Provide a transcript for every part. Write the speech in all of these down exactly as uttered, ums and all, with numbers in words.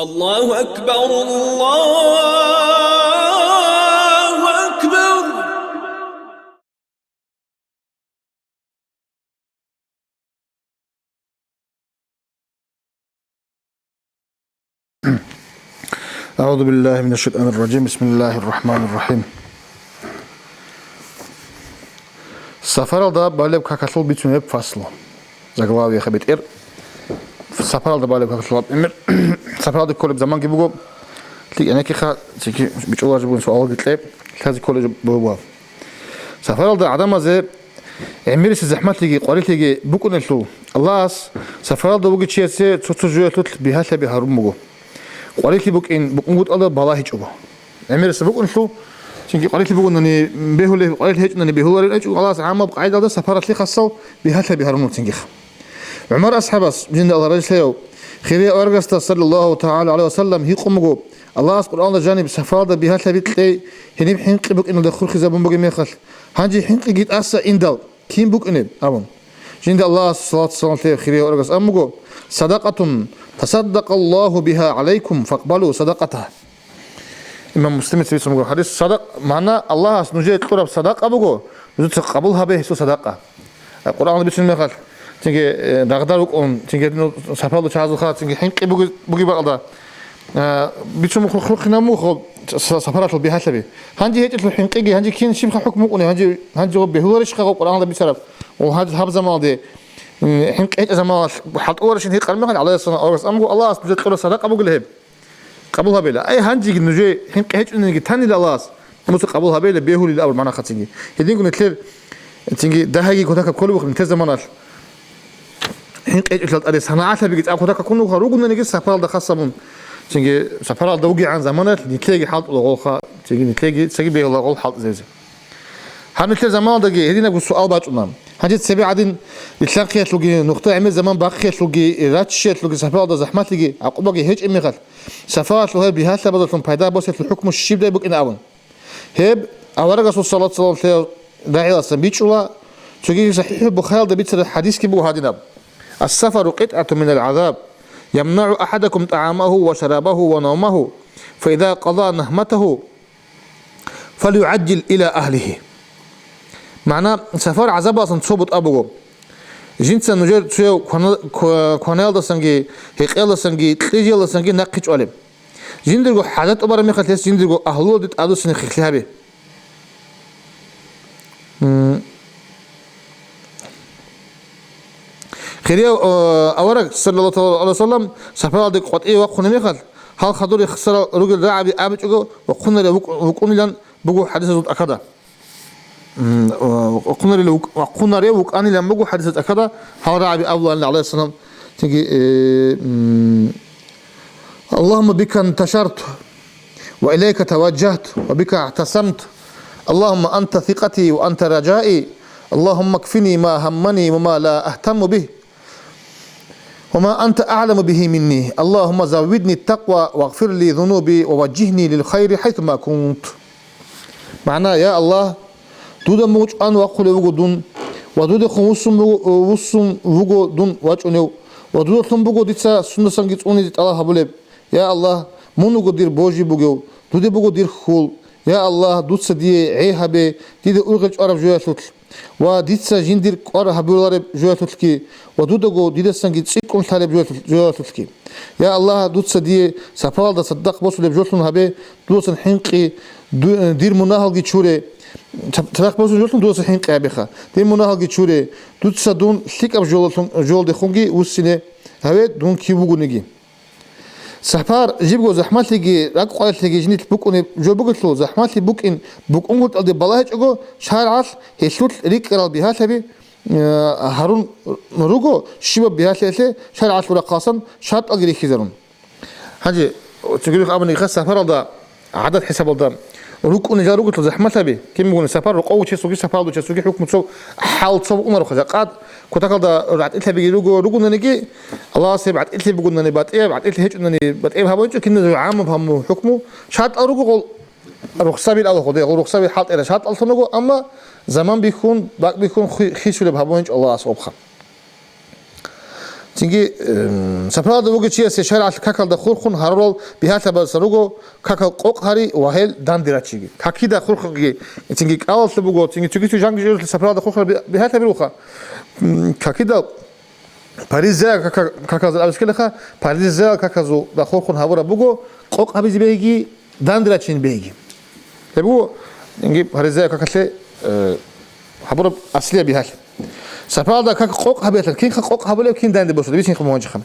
الله أكبر، الله أكبر. أعوذ بالله من الشيطان الرجيم. بسم الله الرحمن الرحيم. Сапаралда балеб какалъул бицунеб фаслу. Заглавие хабитӀер. Сапаралда балеб какалъул гьаб эмер. Сапаралда кколеб заманги буго. ЛъикӀ гьанекиха, цинги бичӀчӀулареб бугин суалги кье, лъазе кколеб буго. Сапаралда гӀадамазе гӀемерисеб захӀматлъиги къварилъиги букӀунелъул, Аллагьас сапаралда вугев чиясе цо-цо жоялъулъ бигьалъаби гьарун буго. Къварилъи букӀин букӀунгутӀалда балагьичӀого. ГӀемерисеб букӀунелъул, цинги къварилъи бугони бегьулеб, къварилъи гьечӀони бегьулареб гьечӀого, Аллагьас гӀаммаб къагӀидалда сапаралъе хасал бигьалъаби гьарун буго цинги. ГӀумар асхӀабас, жинда Аллагь разилъаяв, хирияб аварагасда, саллаллагьу тагӀала гӀалайгьи ва саллам, гьикъун буго, Аллагьас Къуръаналда жаниб сапаралда бигьалъаби кьей, гьениб хӀинкъи букӀиналда хурхизабун бугеб мехалъ, гьанже хӀинкъиги тӀаса индал, кин букӀунеб? абун. Жинда Аллагьас салат-салам лъеяв хирияб аварагас абун буго: «Садакъатун тасаддакъаллагьу бигьа гӀалайкум, факъбалу садакъатагь». Имам Муслимица бицун буго хадис. Садакъ-, магӀна, Аллагьас нужее кьураб садакъа буго, нужеца къабул гьабе гьесул садакъа. Къуръаналда бицунеб мехалъ, цинги, э, дагъда рукӀун, цинги гьединал сапаралда чагӀазулха, цинги хӀинкъи буги-, бугеб бакӀалда, э, бицун мухь-, хурхинаб мухь гъоб са-, сапаралъул бигьалъаби. Гьанже гьечӀелъул хӀинкъиги, гьанже кин щибха хӀукму букӀунеб, гьанже, гьанже гъоб бегьуларищха гъоб Къуръаналда бицараб? Гъоб гьаб-, гьаб заманалде, м, хӀинкъи гьечӀеб заманалъ хӀалтӀуларищин гьикъараб мехалъ, гӀалайгьи ссалам, аварагас абун буго, Аллагьас нужее кьураб садакъа бугила гьеб. Къабул гьабейила. Ай, гьанжеги нужее хӀинкъи гьечӀониги танила Аллагьас, муса къабул гьабейила, бегьулила абур магӀна хъацинги. Гьединго нилъер, цинги дагьайги кутакаб кколебухъ нилъер заманалъ. ХӀинкъи гьечӀолъал тӀаде санагӀалъабиги цӀакъ кутакаб ккун буго, ругонаниги сапаралда хасабун, цинги сапаралда вугегӀан заманалъ нилъеги хӀалтӀула гъолха, цинги нилъеги цаги бегьула гъол хӀалтӀизезе. Гьаб нилъер заманалдаги гьединабго суал бачӀуна. Гьанже цебе гӀадин, рилълъанхъиялъулги, нухда гӀемер заман бахъиялъулги, раччиялъулги, сапаралда захӀмалъиги, гӀакъубаги гьечӀеб мехалъ, сапаралъул гьеб бигьалъабазулъун пайда босиялъул хӀукму щибдай букӀина абун. Гьеб аварагасул салат-салам лъеяв рагӀиласан бичӀчӀула, цогиги СахӀихӀул Бухариялда бицараб хадисги буго гьадинаб: «Ас-сафару къитӀгӀатун минал гӀазаб, ямнагӀу ахӀадакум тӀагӀамагьу ва шарабагьу ва навмагьу, фаиза къаза нагьматагьу, фалюгӀажжил иля агьлигьи». МагӀна, сапар гӀазабалъун цо бутӀа буго. Жинца нужер цояв квана-, ква-, кванаялдасанги, гьекъеялдасанги, кьижиялдасанги нахъе чӀвалеб. Жиндирго хӀажат тӀубараб мехалъ гьес жиндирго агьлуялде тӀадвуссине хихлъи гьабе. М. Хирияв, э, авараг, саллаллагьу гӀалайгьи ва саллам, сапаралде къватӀиве вахъунеб мехалъ, гьал хадур рехсарал ругел рагӀаби абичӀого вахъунарев вукӀ-, вукӀунилан буго хадисазул тӀахьазда. М, э, вахъунарев вукӀ-, вахъунарев вукӀанилан буго хадисазул тӀахьазда, гьал рагӀаби абулаанила, гӀалайгьиссалам, цинги, э, м, اللهم بك انتشرت، وإليك توجهت، وبك اعتصمت. اللهم أنت ثقتي وأنت رجائي. اللهم اكفني ما همني وما لا أهتم به، وما أنت أعلم به مني. اللهم زودني التقوى واغفر لي ذنوبي ووجهني للخير حيثما كنت. МагӀна: Я Аллагь, дуда мугъ чӀван вахъулев вуго дун, ва дудехун вуссун буго, вуссун вуго дун вачӀунев, ва дудалъун буго дица сундасанги цӀунизе тӀалаб гьабулеб. Я Аллагь, мун вуго дир божи бугев, дуде буго дир хьул. Я Аллагь, дуца дие гӀей гьабе, дида ургъел чӀвараб жоялъулъ, ва дица жиндир кӀвар гьабулареб жоялъулъги, ва дудаго дидасанги цӀикӀкӀун лъалеб жоялъулъ-, жоялъулъги. Я Аллагь, дуца дие сапаралда цадахъ босулеб жолъун гьабе, дудасан хӀинкъи, ду-, дир мунагьалги чуре. Цадахъ босулеб жолъун дудасан хӀинкъи гьабеха, дир мунагьалги чуре, дуца дун лъикӀаб жолалъун-, жолдехунги вуссине гьаве, дун кив вугониги. Сапар жибго захӀмалъиги ракӀкъварилъиги жиндилъ букӀунеб жо бугелъул, захӀмалъи букӀин букӀунгутӀалде балагьичӀого, шаргӀалъ гьелъулъ рикӀкӀарал бигьалъаби, э, гьарун руго, щибаб бигьалъиялъе шаргӀалъул рахъалъан шартӀалги рихьизарун. Гьанже цогидухъ абуниги, сапаралда гӀадат хӀисабалда рукӀунел жал ругелъул захӀмалъаби, кин бугони сапар, рокъов вугев чиясулги, сапаралда вугев чиясулги хӀукму цо, хӀал цо букӀунаро хъа-, жакъа кутакалда гӀатӀилъабиги руго, ругонаниги, Аллагьас гьеб гӀатӀилъи бугонаниги батӀияб, гӀатӀилъи гьечӀонаниги батӀияб гьабун гьечӀо, киназего гӀаммаб гьабун хӀукму, шартӀал руго гъол рухсабил абулха, гъол рухсаби хӀалтӀира шартӀаллъун руго, амма заман бихьун, бакӀ бихьун хи-, хисулеб гьабун гьечӀо Аллагьас гъобха. Цинги, эм, сапаралда вугев чиясе шаригӀалъ какалда хурхун гьарурал бигьалъабазасан руго какал къокъ гьари ва гьел данде рачиги. Какида хурхунги, цинги кӀалалъуб буго, цинги цоги-цоги жанги жо-, сапаралда хурхун би-, бигьалъаби руха. М, какида паризаял кака-, каказул абискелаха, паризаял каказулда хурхун гьабураб буго къокъ гьабизе бегьиги, данде рачин бегьиги. Гьеб буго, инги, паризаял какалъе, э, гьабураб аслияб бигьалъ. Сапаралда как къокъ гьабиялъ, кинха къокъ гьабулеб, кин данде босулеб, бицинха мугьанчиха.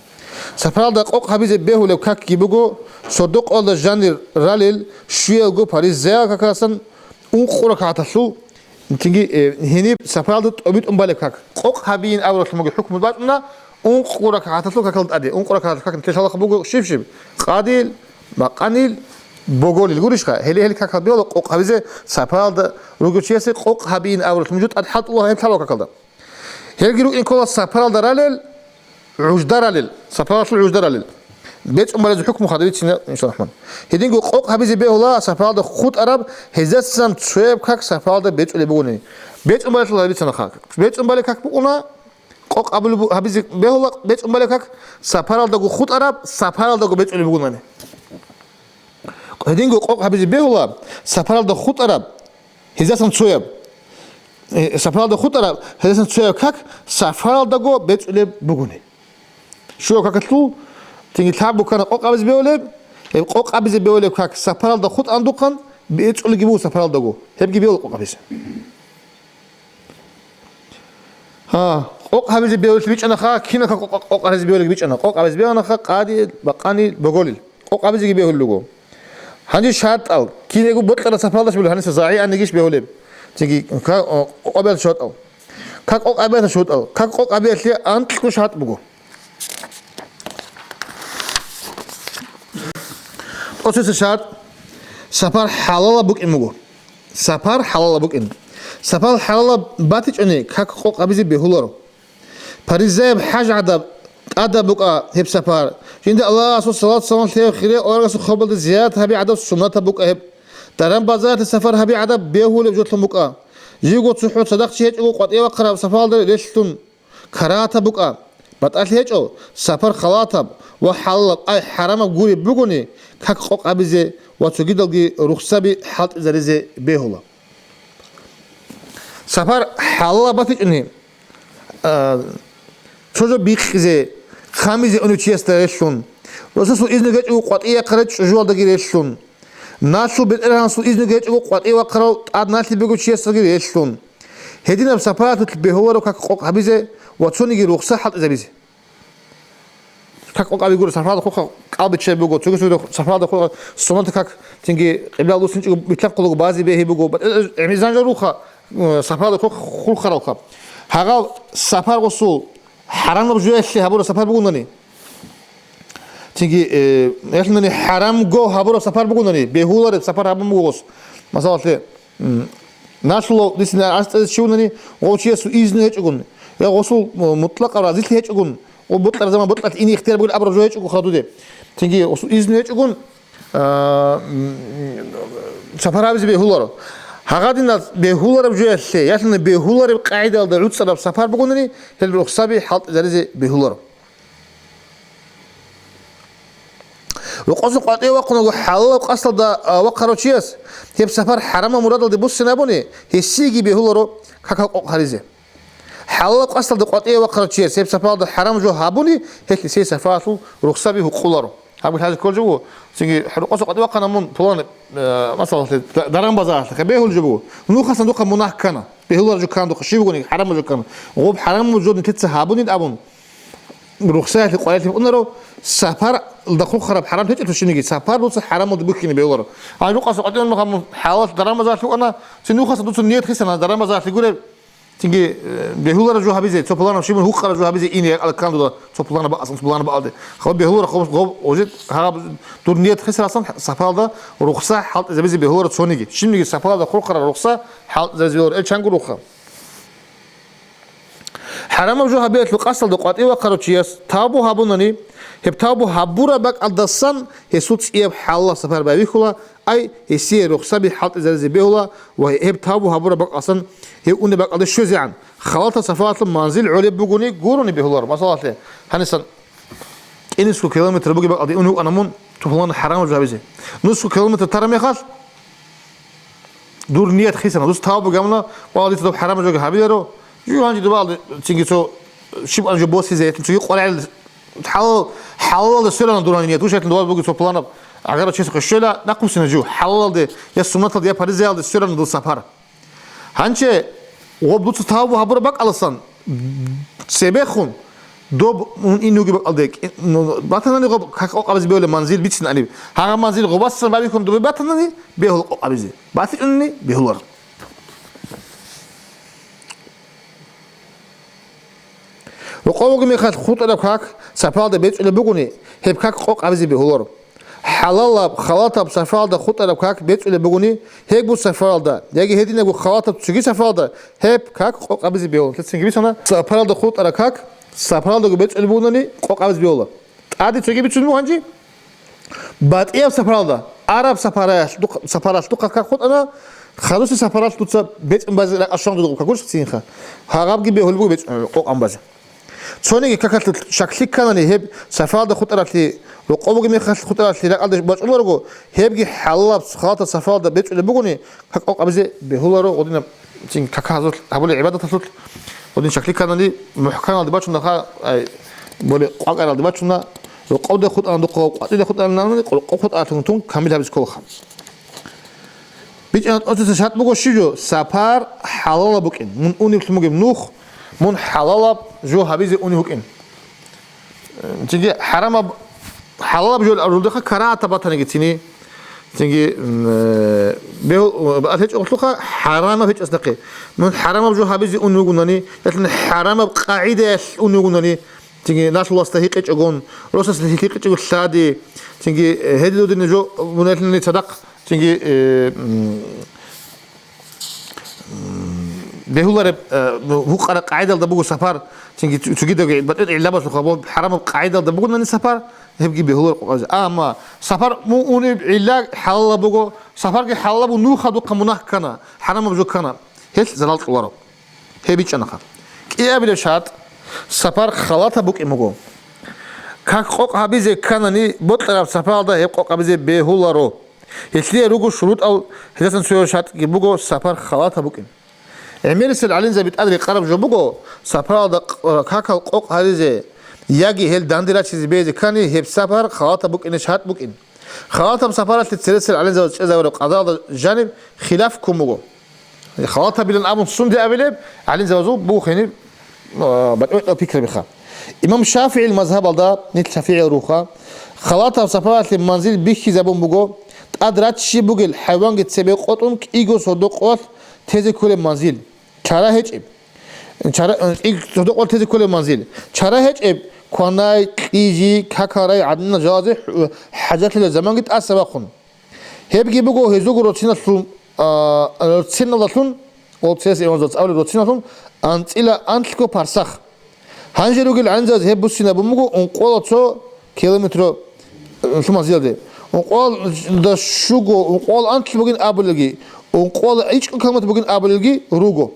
Сапаралда къокъ гьабизе бегьулеб какги буго, сордо-къоялда жанир ралел щуялго паризаял какасан ункъо ракагӀаталъул, цинги, э, гьениб сапаралда тӀобитӀун балеб как. Къокъ гьабиин абуралъумаги хӀукму бачӀуна, ункъо ракагӀаталъул какал тӀаде. Ункъо ракагӀаталъул как нилъелъ лъалаха буго щиб-щиб? Къадил, бакъанил, боголил гурищха? Гьеле-гьел какал бегьула къокъ гьабизе сапаралда ругев чиясе къокъ гьабиин абуралъумаги тӀад хӀалтӀула гьеб лъала какалда. Гьелги рукӀин ккола сапаралда ралел, гӀужда ралел, сапаралъул гӀужда ралел. БецӀун балезул хӀукму хадуб бицина, иншаллагь рахман. Гьединго къокъ гьабизе бегьула сапаралда хутӀараб, гьезасан цояб как сапаралда бецӀулеб бугони. БецӀун балелъул гьабицанаха. БецӀун балеб как букӀуна, къокъ гьабулеб бу-, гьабизе бегьула бецӀун балеб как, сапаралдаго хутӀараб, сапаралдаго бецӀулеб бугонани. Гьединго къокъ гьабизе бегьула сапаралда хутӀараб, гьезасан цояб. Э, сапаралда хутӀараб, гьезасан цояб как сапаралдаго бецӀулеб бугони. Щуяб какалъул, цинги лъаб букана къокъ гьабизе бегьулеб, гьеб къокъ гьабизе бегьулеб как сапаралда хутӀандухъан бецӀулебги буго сапаралдаго, гьебги бегьула къокъ гьабизе. Гьа, къокъ гьабизе бегьулеб бичӀчӀанаха, кинаха къокъ, къокъ гьабизе бегьулеб бичӀчӀана. Къокъ гьабизе бегьунаха, къади, бакъани, боголил. Къокъ гьабизеги бегьулел руго. Гьанже шартӀал, кинего бокьараб сапаралдаш буго, гьаниса загӀи анигищ бегьулеб? Цинги ка-, о, къокъ гьабиялъ шартӀал. Как къокъ гьабиялъ шартӀал. Как къокъ гьабиялъе анкьго шартӀ буго. ТӀоцебесеб шартӀ, сапар хӀалалаб букӀин буго. Сапар хӀалалаб букӀин. Сапар хӀалалаб батичӀони, как къокъ гьабизе бегьуларо. Паризаяб хӀаж гӀадаб тӀадаб букӀа гьеб сапар. Жинда Аллагьасул салат-салам лъеяв хире аварагасул хабалда зиярат гьаби гӀадаб суннатаб букӀа гьеб. Даран-базаралъе сапар гьаби гӀадаб бегьулеб жолъун букӀа. Живго цохӀо цадахъ чи гьечӀого къватӀивахъараб сапаралда релълъун карагьатаб букӀа. БатӀалъи гьечӀо, сапар халатаб ва хӀалалаб, ай хӀарамаб гуреб бугони, как къокъ гьабизе ва цогидалги рухсаби хӀалтӀизаризе бегьула. Сапар хӀалалаб батичӀони, а, цо жо бихъизе, хъамизе унев чиясда релълъун, росасул изну гьечӀого къватӀивахъарай чӀужуялдаги релълъун, налъул бетӀергьанасул изну гьечӀого къватӀивахъарав тӀад налъи бугев чиясдаги релълъун, гьединаб сапаралъулъ бегьуларо как къокъ гьабизе ва цониги рухса хӀалтӀизабизе. Как къокъ гьаби гуро, сапаралда хурхъа кӀал биччай буго, цоги-цоги сапаралда хурхъа суннат как, цинги къибла лусинчӀого битлъанхъулего бази бегьи буго. Э, э, гӀемеризан жо руха, э, сапаралда хурхъа, хурхаралха. Гьагъав сапар гъусул хӀарамаб жоялъе гьабураб сапар бугунани. Цинги, э, ялъунани хӀарамго гьабураб сапар бугунани, бегьулареб сапар гьабун буго гъус. Масалалъе, М, налъулав дисина анцӀцӀазе чи вунани, гъов чиясул изну гьечӀогун, я гъусул, м, мутӀлакъаб разилъи гьечӀогун, гъов бокьараб заман бокьалъ ине ихтияр бугин абураб жо гьечӀого хадуде. Цинги гъусул изну гьечӀогун, а, м, сапар гьабизе бегьуларо. Гьагъадинал бегьулараб жоялъе, ялъуна бегьулареб къагӀидалда гӀуцӀараб сапар бугонани, гьел рухсаби хӀалтӀизаризе бегьуларо. Рокъосул къватӀиве вахъунаго хӀалалаб къасдалда, а, вахъарав чияс гьеб сапар хӀарамаб мурадалде буссинабуни, гьесиеги бегьуларо какал къокъ гьаризе. ХӀалалаб къасдалда къватӀиве вахъарав чияс гьеб сапаралда хӀарам жо гьабуни, гьелъ гьесие сапаралъул рухсаби гьукъуларо. Гьаб хӀажи кколчӀого, цинги рокъосул къватӀиве вахъана мун пулан, э, масалалъе, да-, даран-базаралъе, бегьулеб жо буго. Нухасан духъа мунагь ккана, бегьулареб жо ккана духъа, щиб бугониги хӀарамаб жо ккана. Гъоб хӀарамаб жо нилъеца гьабунин абун, рухсаялъе къварилъи букӀунаро, сапаралда хурхараб хӀарам гьечӀелъул шиниги, сапар дуца хӀарамалде бухьине бегьуларо. Гьанже рукъаса къватӀиве вахъун мун хӀалалалъ даран-базаралъе вукӀана, цин нухаса дуца ният хисана даран-базаралъе гуре, цинги, э, бегьулареб жо гьабизе, цо пуланаб щиб мун гьукъараб жо гьабизе ине ккан дуда, цо пуланаб бакӀасан, цо пуланаб бакӀалде. Хаб бегьуларо, хаб, хаб, уже гьаб дур ният хисарасан сапаралда рухса хӀалтӀизабизе бегьуларо цониги. Щибниги сапаралда хурхараб рухса хӀалтӀизабизе бегьуларо. Эл чанго рухха. ХӀарамаб жо гьабиялъул къасдалда къватӀив вахъарав чияс тавбу гьабунани, гьеб тавбу гьабураб бакӀалдасан гьесул цӀияб хӀалалаб сапар байбихьула, ай, гьесие рухсаби хӀалтӀизаризе бегьула ва гьеб тавбу гьабураб бакӀалдасан гьев унеб бакӀалде щвезегӀан, халатаб сапаралъул манзил гӀолеб бугони гурони бегьуларо. Масалалъе, гьанисан, кӀинусго километр бугеб бакӀалде унев вукӀана мун тупулгъан хӀарамаб жо гьабизе. Нусго километр тараб мехалъ, дур ният хисана, дус тавбу гьабуна, ва дица доб хӀарамаб жоги гьабиларо, жо гьанже дубалде цинги цо щибан жо босизе, гьетин цоги къваригӀел хӀалал, хӀалалалде сверана дур гьанже ният, гушатлъун дубалде буги цо пуланаб, агар чесухъе щвела, нахъусина жо, хӀалалалде, я суннаталде, я паризаялде сверана дур сапар. Гьанже гъоб дуца тавбу гьабураб бакӀаласан цебехун, доб мун ин вугеб бакӀалде кӀи-, ну, батанани гъоб как къокъабизе бегьулеб манзил бицинани. Гьагъаб манзил гъобасан байбихьун добе батанани, бегьула къокъабизе. БатичӀони бегьуларо. Рокъов вугеб мехалъ хутӀараб как сапаралда бецӀулеб бугони, гьеб как къокъабизе бегьуларо. ХӀалалаб, халатаб сапаралда хутӀараб как бецӀулеб бугони, гьеб сапаралда, яги гьединабго халатаб цоги сапаралда гьеб как къокъабизе бегьула. Лъицинги бицана, сапаралда хутӀараб как сапаралдаго бецӀулеб бугони, къокъабизе бегьула. ТӀаде цоги бицун буго гьанже, батӀияб сапаралда, араб сапаралъ дух-, сапаралъ духъа как хутӀана, хадуси сапаралъ дуца бецӀун базе ракӀалде щван дуда как гурищ цинха, гьагъабги бегьулеб буго бецӀ-, къокъан базе. Цониги какалъулъ щаклъи кканани, гьеб сапаралда хутӀаралъи, рокъов бугеб мехалъ хутӀаралъи ракӀалде бачӀунарого, гьебги хӀалалаб халатаб сапаралда бецӀулеб бугони, как къокъабизе бегьуларо гъодинаб цин каказулъ гьабулеб гӀибадаталъулъ. Гъодин щаклъи кканани, мухӀканалде бачунаха, ай, боли къвакӀаралде бачуна, рокъовде хутӀана духъа, къватӀиде хутӀана, рокъов хутӀалъун тун камил гьабизе кколаха. БичӀчӀана тӀоцеса шартӀ буго щиб жо, сапар хӀалалаб букӀин. Мун унеблъун бугеб нух, мун хӀалалаб жо гьабизе унев вукӀин. Цинги хӀарамаб, хӀалалаб жо арулдеха карагьатаб батаниги цини. Цинги, м, э, бегьул-, бегьул гьечӀолъуха хӀарамаб гьечӀас нахъе. Мун хӀарамаб жо гьабизе унев вугунани, яхӀлъун хӀарамаб къагӀидаялъ унев вугунани, цинги налъуласда гьикъичӀогон, росасда гьикъичӀого лъади, цинги, э, гьедин додине жо мун гьелъинани цадахъ, цинги, э, м, м, бегьулареб, э, гьукъараб къагӀидалда буго сапар, цинги цу-, цогидаги батӀи-, гӀиллабазулха, хӀарамаб къагӀидалда бугунани сапар, гьебги бегьуларо къокъабизе. Амма сапар мун унеб гӀилла хӀалалаб буго, сапарги хӀалалаб буго, нуха духъа мунагь ккана, хӀарамаб жо ккана, гьелъ залал кьоларо. Гьеб бичӀчӀанаха. КӀиабилеб шартӀ, сапар халатаб букӀин буго. Как къокъ гьабизе кканани, бокьараб сапаралда гьеб къокъ гьабизе бегьуларо. Гьелъие руго шурутӀал, гьелдасан цояв шартӀги буго сапар халатаб букӀин. ГӀемерисел гӀалимзаби тӀад рекъараб жо буго, сапаралда къ-, какал къокъ гьаризе яги гьел данде рачизе безе ккани, гьеб сапар халатаб букӀине шартӀ букӀин. Халатаб сапаралъе цересел гӀалимзабаз чӀезавураб къадаралда жаниб хилаф ккун буго. Халатабилан абун сунде абилеб, гӀалимзабазул буго гьениб, а, батӀи-батӀиял пикрабиха. Имам ШафигӀил мазгьабалда, нилъ шафигӀиял руха, халатаб сапаралъе манзил бихьизабун буго, тӀад раччи бугел хӀайванги цебе къотӀун кӀиго сордо-къоялъ тезе кколеб манзил. Чара гьечӀеб. Чара, э, кӀи-, сордо-къоялъ тезе кколеб манзил. Чара гьечӀеб, кванай, кьижи, какарай гӀадинал жалазе хӀу-, хӀажатлъила заманги тӀаса бахъун. Гьебги буго гьезулго роциналъул, а, роциналдалъун, гъол церес имамзабаз абулеб роциналъун анцӀила анлъго парсах. Гьанже ругел гӀалимзабаз гьеб буссинабун буго ункъоялда цо километр, э, лъумазиялде. Ункъоялда щуго, ункъоялда анлъ бугин абулелги, ункъоялда ичӀго километр бугин абулелги руго.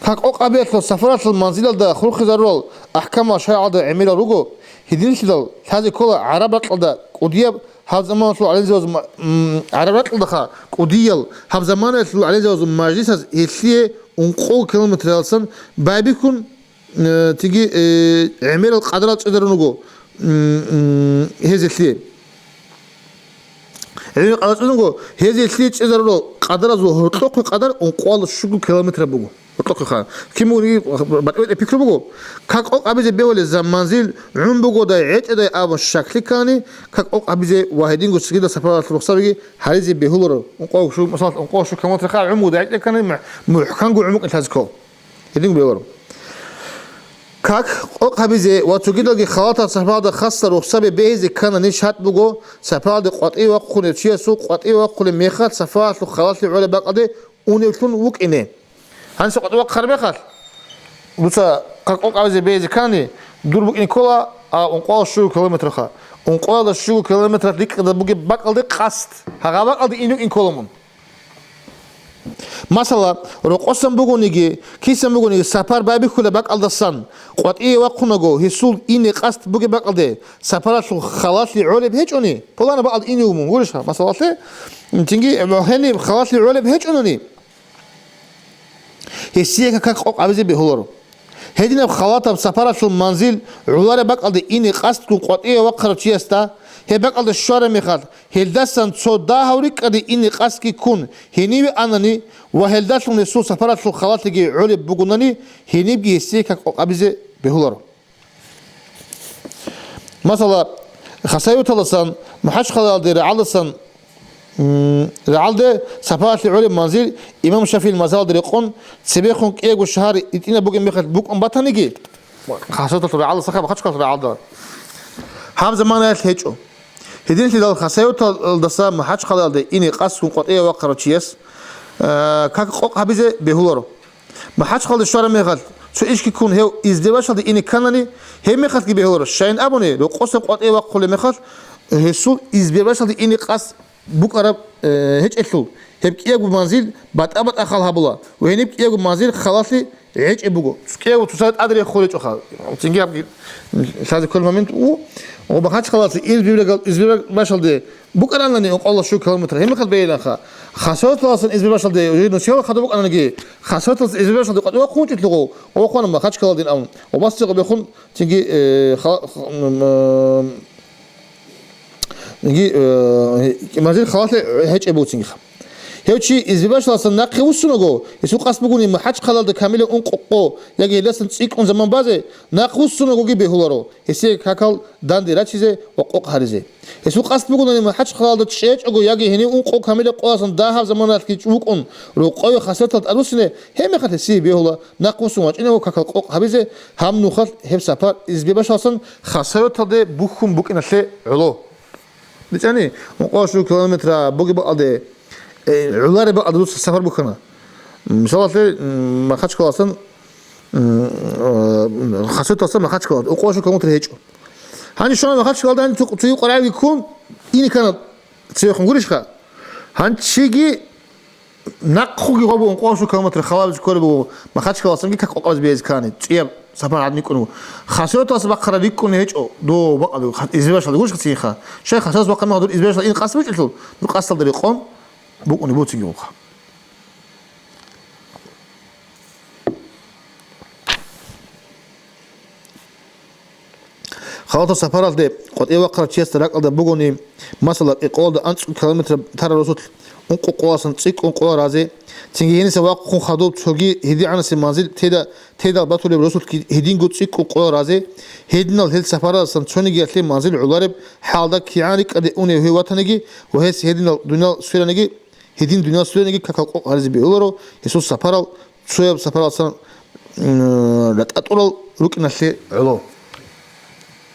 Как къокъ гьабиялъул сапаралъул манзилалда хурхизарурал ахӀкамал шаргӀалда гӀемерал руго, гьединлъидал лъазе ккола гӀараб ракьалда кӀудияб гьаб заманалъул гӀалимзабаз ма-, м, гӀараб ракьалдаха кӀудиял гьаб заманаялъул гӀалимзабазул мажлисаз гьелъие ункъо километралдасан байбихьун, э, цинги, э, гӀемерал къадарал чӀезарун руго, м, м, гьез гьелъие. ГӀемер къадарал чӀезарун руго, гьез гьелъие чӀезарурал къадаразул гьоркьохъе къадар ункъоялда щуго километр буго. Гьоркьохъеха. Кин бугониги батӀи-батӀи пикру буго. Как къокъ гьабизе бегьулеб за-, манзил гӀун бугодай, гӀечӀодай абун щаклъи ккани, как къокъ гьабизе ва гьединго цогидал сапаралъул рухсабиги гьаризе бегьуларо. Ункъо щу-, масала, ункъо щуго километр ха гӀун бугодай гӀечӀодай ккани, мухӀ-, мухӀканго гӀумрукъин лъазе ккола. Гьединго бегьуларо. Как къокъ гьабизе ва цогидалги халатаб сапаралда хасса рухсаби бегьизе кканани шартӀ буго, сапаралде къватӀиве вахъунев чиясул къватӀиве вахъулеб мехалъ сапаралъул халалъи гӀолеб бакӀалде уневлъун вукӀине. Гьанже къватӀиве вахъараб мехалъ, Дуца как къокъ гьабизе бегьизе ккани, дур букӀин ккола, а, ункъоялда щуго километрха. Ункъоялда щуго километр рикӀкӀада бугеб бакӀалде къасд. Гьагъа бакӀалде ин рукӀин ккола мун. Масала, рокъосан бугониги, кисан бугониги, сапар байбихьулеб бакӀалдасан къватӀиве вахъунаго, гьесул ине къасд бугеб бакӀалде, сапаралъул халалъи гӀолеб гьечӀони, пуланаб бакӀалде ине вугун, гурищха, масалалъе, цинги гьениб халалъи гӀолеб гьечӀони, гьесие как къокъ гьабизе бегьуларо. Гьединаб халатаб сапаралъул манзил гӀолареб бакӀалде ине къасдгун къватӀиве вахъарав чиясда, гьеб бакӀалде щвараб мехалъ, гьелдасан цо дагьав рикӀкӀаде ине къасдги ккун гьениве анани ва гьелдалъун гьесул сапаралъул халалъиги гӀолеб бугунани, гьенибги гьесие как къокъ гьабизе бегьуларо. Масала, Хасавюрталдасан МахӀачхъалаялде рагӀалдасан, м, рагӀалде сапаралъе гӀолеб манзил имам ШафигӀил мазгьабалда рекъон, цебехун кӀиябго шагьар итӀинаб бугеб мехалъ букӀун батаниги, Хасавюрталъул рагӀалдаса МахӀачхъалаялъул рагӀалда гьаб заманаялъ гьечӀо. Гьединлъидал Хасавюрталдаса МахӀачхъалаялде ине къасдгун къватӀиве вахъарав чияс, э, как къокъ гьабизе бегьуларо. МахӀачхъалде щвараб мехалъ, цо ишги ккун гьев Избербашалде ине кканани, гьеб мехалъги бегьуларо, щайин абуни, рокъоса къватӀиве вахъулеб мехалъ, гьесул Избербашалде ине къасд букӀараб, э, гьечӀелъул, гьеб кӀиябго манзил батӀа-батӀа хал гьабула ва гьениб кӀиябго манзил халалъи гьечӀеб буго. КӀиябго цоцазда тӀаде реххулел гьечӀоха. Цинги гьабги лъазе кколеб момент у, ва МахӀачхъалаялъе Избербашалде букӀаранани ункъоялда щуго километр, гьеб мехалъ бегьиланха. Хасавюрталдасан Избербашалде, уже нусиялда хадуб букӀананиги, Хасавюрталдаса Избербашалде къватӀиве вахъун вукӀинчӀелъул гъов, вахъана МахӀачхъалаялде абун. Ва басдизе бехун цинги, э, ха-, х-, м, э, цинги, э, манзил халалъи гьечӀеб буго цинги. Гьев чи Избербашалдасан нахъе вуссунаго, гьесул къасд бугони МахӀачхъалаялда камилаб ункъо къо яги гьелдасан цӀикӀкӀун заман базе, нахъ вуссунагоги бегьуларо. Гьесие какал данде рачизе ва къокъ гьаризе. Гьесул къасд бугони МахӀачхъалаялда чӀечӀого яги гьенив ункъо камилаб къоялдасан дагьаб заманалъги вукӀун, рокъове Хасавюрталде тӀадвуссине, гьеб мехалъ гьесие бегьула нахъ вуссун вачӀинего какал къокъ гьабизе, гьаб нухалъ гьеб сапар Избербашалдасан Хасавюрталде бухьун букӀиналъе гӀоло. БицӀани, ункъоялда щуго километр бугеб бакӀалде, э, гӀолареб бакӀалде дуца сапар бухьана. Мисалалъе, м, МахӀачхъалаялдасан, м, э, Хасавюрталдасан МахӀачхъалаялде, ункъоялда щуго километр гьечӀо. Гьанже щвана МахӀачхъалаялде, гьанже цо-, цоги къваригӀелги ккун, ине ккана цевехун, гурищха? Гьанже чиги нахъеги гъоб ункъоялда щуго километр халабизе кколеб буго, МахӀачхъалаялдасанги как къокъ гьабизе бегьизе ккани, цӀияб сапар гьадин рикӀкӀун буго. Хасавюрталдаса бахъараб рикӀкӀунеб гьечӀо, дов бакӀалде, Избербашалде, гурищха цинги. Щай, Хасавюрталдаса бахъараб мехалъ дур Избербашалде ине къасд букӀинчӀелъул, дур къасдалда рекъон букӀунеб буго цинги гъоб. Халатаб сапаралде къватӀиве вахъарав чиясда ракӀалда бугони, масала, къекъоялда анцӀго километр тараб росулъ ункъо къоялдасан цӀикӀкӀун къоялъ разе, цинги гьениса вахъун хадуб цоги гьедигӀанасеб манзил теда-, тедал батулеб росулъги гьединго цӀикӀкӀун къоялъ разе, гьединал гьел сапаралдасан цонигиялъе манзил гӀолареб хӀалда кигӀан рикӀкӀаде унев гьев ватаниги ва гьес гьединал дуниял свераниги, гьедин дуниял свераниги какал къокъ гьаризе бегьуларо, гьесул сапарал цояб сапаралдасан, м, ратӀатӀурал рукӀиналъе гӀоло.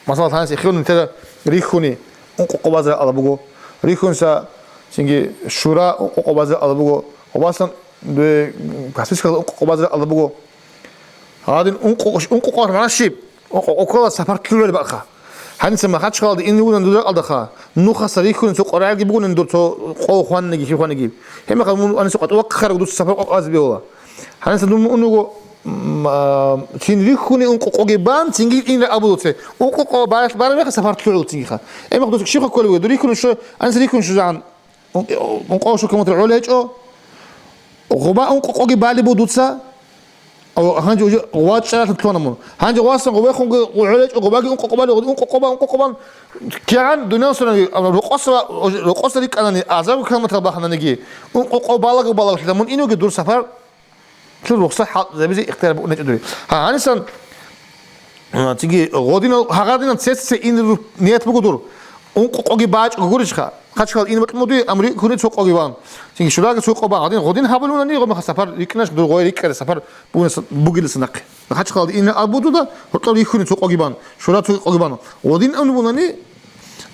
Масала, гьанже эхиюн нилъеда рихьуни ункъо къо базе ракӀалда буго, рихьуниса цинги щура ункъо къо базе ракӀалда буго, ва масалан, дуе Каспийскалда ункъо къо базе ракӀалда буго. Гьадин ункъо, ункъо къо гьармана щиб? Ункъо къо ккола сапар лъугӀараб бакӀалда. Гьаниса МахӀачхъалаялде ине вугони дуда ракӀалдаха, нухаса рихьуни цо къваригӀелги бугони дур цо къо хваниги, хи хваниги. Гьебмехалъ мун гьаниса къватӀиве вахъарав дуца сапар къокъ гьабизе бегьула. Гьаниса дун мун унего, м, а, цин рихьуни ункъо къоги бан, цинги ине ракӀалда буго дуца. Ункъо къо баралъ бараб мехалъ сапар лъугӀула цинги ха. Гьебмехалъ дуца щибха кколеб буго, дур рихьуни що, гьаниса рихьуни що жагӀан. Ункъо-, ункъо щуго километр гӀоло гьечӀо, гъоба ункъо къоги балеб буго дуца, а, гьанже уже гъоба чӀаралъур лъугьана мун. Гьанже гъобасан гъобехунги гӀоло гьечӀо, гъобаги ункъо къо балеб, ункъо къо бан, ункъо къо бан. КигӀан дуниял сверани, а, рокъоса, рокъоса рикӀкӀанани, азарго километр бахананиги, ункъо къо балаго балаго лъила мун инеги дур сапар Лъур рухсат хӀалтӀизабизе ихтияр букӀун гьечӀо дуе. Гьа, гьанисан, а, цинги гъодинал, гьагъадинал цеце ин ният буго дур. Ункъо къоги бачӀого гурищха. МахӀачхъалаялде ин бокьун буго дуе, амри куни цо къоги бан. Цинги шураги цо къо бан. Гъодин, гъодин гьабулунани гъо мехалъ сапар рикӀкӀинаш дур гъой рикӀкӀаре сапар бугилан нахъе. МахӀачхъалаялде ин абу дуда, гьоркьор рихьуни цо къоги бан. Шура цо къоги бан. Гъодин абулунани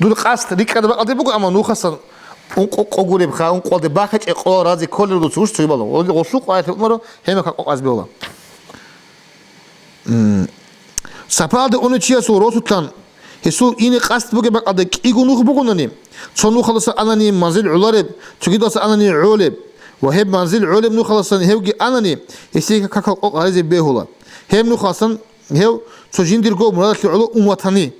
Дур къасд рикӀкӀад бакӀалде буго, амма нухасан ункъо къо гуребха, ункъоялде бахъичӀеб къо разе кколел дуца гуш цоги бала. Гъосул къварилъи умаро, гьебмехалъ къокъ гьабизе бегьула. М, сапаралде унев чиясул росулъан гьесул ине къасд бугеб бакӀалда кӀиго нух бугонани, цо нухалдаса анани манзил гӀолареб, цогидалдаса анани гӀолеб, ва гьеб манзил гӀолеб нухалдасан гьевги анани, гьесие какал къокъ гьаризе бегьула. Гьеб нухалдасан гьев цо жиндирго мурадалъе гӀоло ун ватани.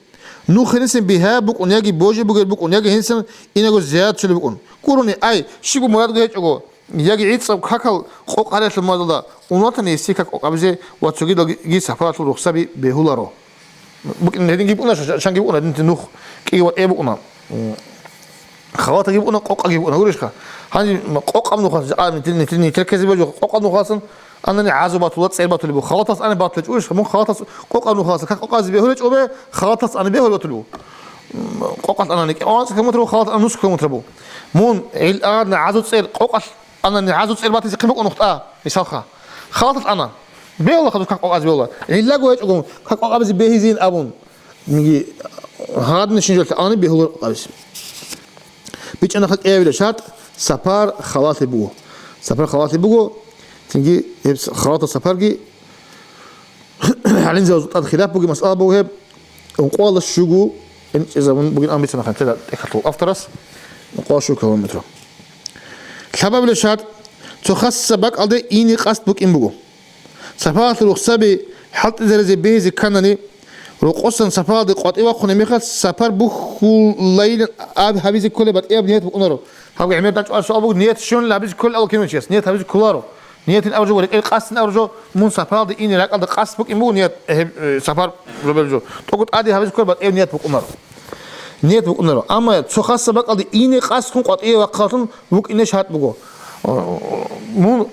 Нух гьенисан бигьа букӀун, яги божи бугел букӀун, яги гьенисан инаго зиярат чӀолеб букӀун. Гурони, ай, щибго мурадго гьечӀого, яги гӀицӀаб какал къокъ гьариялъул мурадалда ун ватани, гьесие как къокъ гьабизе ва цогидалги сапаралъул рухсаби бегьуларо. БукӀин гьединги букӀуна, ша-, шанги букӀуна, гьединти нух кӀиги ва тӀе букӀуна. М, халатаги букӀуна, къокъаги букӀуна, гурищха? Гьанже къокъаб нухалъ, а, нитил, нитил, нитил ккезе божо, къокъаб нухалъан анани гӀазу батула, цӀер батулеб буго. Халатас ани батулечӀо, гурищха? Мун халатас къокъаб нухалъа как къокъазе бегьулечӀо бе, халатас ани бегьулеб батулеб буго. М, къокъалъ анани кӀикъоялда километр буго, халатас ана нусх километр буго. Мун гӀил-, а, гӀазу цӀер къокъалъ анани гӀазу цӀер батизе хъин букӀун нухда, мисалха. Халатас ана. Бегьула хадуб как къокъазе бегьула. ГӀиллаго гьечӀого, как къокъабизе бегьизин абун. Миги гьадин шинжалъ ани бегьулар къокъабизе. БичӀчӀана хъа кӀиабила шартӀ, сапар халалъи буго. Сапар халалъи буго, цинги гьеб с-, халатал сапарги гӀалимзабазул тӀад хилаф бугеб масъала буго гьеб, ункъоялда щуго, инчӀезабун бугин ан бицана хъантела тӀехьалъул авторас, ункъоялда щуго километр. Лъабабила шартӀ, цо хасса бакӀалде ине къасд букӀин буго. Сапаралъул рухсаби хӀалтӀизаризе бегьизе кканани, рокъосан сапаралде къватӀив вахъунеб мехалъ, сапар бухьулайилан аб гьабизе кколеб батӀияб ният букӀунаро. Гьабги гӀемер дачӀвар суал буго, ният щун гьабизе кколел абу кинав чияс? Ният гьабизе кколаро. Ниятин абуржо ва рекӀел къасдин абуржо, мун сапаралде ине ракӀалда къасд букӀин буго ният, гьеб, э, сапар рубелжо. ТӀокӀо тӀаде гьабизе кколеб батӀияб ният букӀунаро. Ният букӀунаро. Амма цо хасса бакӀалде ине къасдхун къватӀиве вахъалъун вукӀине шартӀ буго. Мун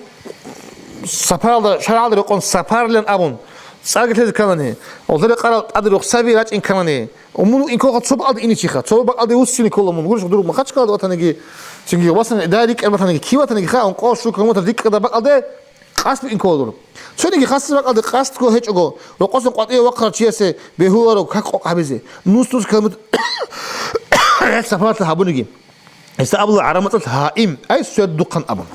сапаралда, шаргӀалда рекъон сапарлъан абун, цӀарги лъезе кканани, гьалда рекъарал тӀаде рухсаби рачӀин кканани, мун вукӀин кколха цо бакӀалде ине чиха, цо бакӀалде вуссине ккола мун, гурищ, дур Махачкалада ватаниги, цинги васани, дай рикӀкӀад ватаниги, ки ватаниги ха, ункъо щуго километр рикӀкӀада бакӀалде, къасд букӀин ккола дур. Цониги хасса бакӀалде къасдго гьечӀого, рокъосан къватӀиве вахъарав чиясе бегьуларо как къокъ гьабизе. Нус-нус километр гьел сапаралъа гьабуниги. Гьесда абула гӀараб мацӀалъ гьаим, ай свердухъан абун.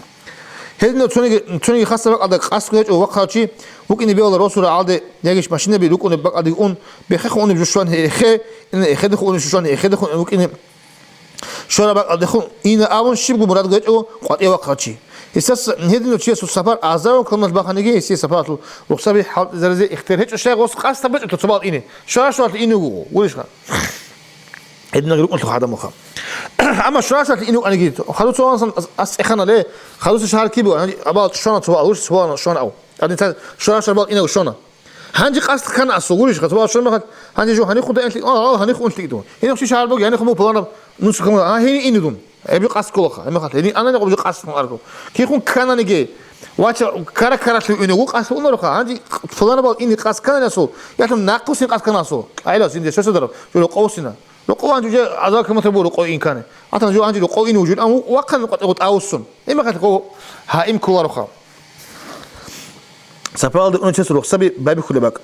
Гьединав цониги, цониги хасса бакӀалда къасдго гьечӀого вахъарав чи вукӀине бегьула росул рагӀалде, ягищ машинаби рукӀунеб бакӀалдеги ун, бехехун унеб жо щван гьехе, ина эхедехун унеб жо щван эхедехун вукӀине. Шора бакӀалдехун ина абун щибго мурадго гьечӀого къватӀиве вахъарав чи. Гьесдаса гьединав чиясул сапар азарун километр баханиги, гьесие сапаралъул рухсаби хӀалтӀизаризе ихтияр гьечӀо, щай гъос къасд гьабичӀо цо бакӀалде ине. Шора-шоралъ ине вуго, гурищха? Гьединал рукӀунлъухъ гӀадамулха. Амма шора-шоралъ ине вукӀаниги, хадуца ванасан ас цӀехана ле, хадуса шагьар кибе, гьанже абал чӀушана цо бакӀал, гурищ, цо бакӀал чӀушана ав. Гьадин цо шора-шор бакӀал ине вукӀана. Гьанже къасд ккана асул, гурищ, хатуба шурмахал, гьанже жо гьанихъун даинлъи, а, а, гьанихъун унлъи дун. Гьенихъ чи шагьар буго, гьанихъун буго пуланаб нусухъ, а, гьенив ине дун. Эбги къасд кколаха, гьемахал, гьенив анани къобжи къасд ккун арго. Кихъун ккананиги, вача, кара-каралъув ине ву къасд унароха, гьанже пуланабал ине къасд кканани асул, ялъун нахъусин къасд ккана асул. Айла, синде, шо садараб, жо рокъовсина. Рокъов гьанже уже азар каматабу рокъов инкани. Атан жо гьанже рокъов ине вужур, ам вахъан къотӀегъу тӀавуссун. Гьемахал, гьаим кколароха. Сапаралде унев чиясул рухсаби байбихьулеб бакӀ.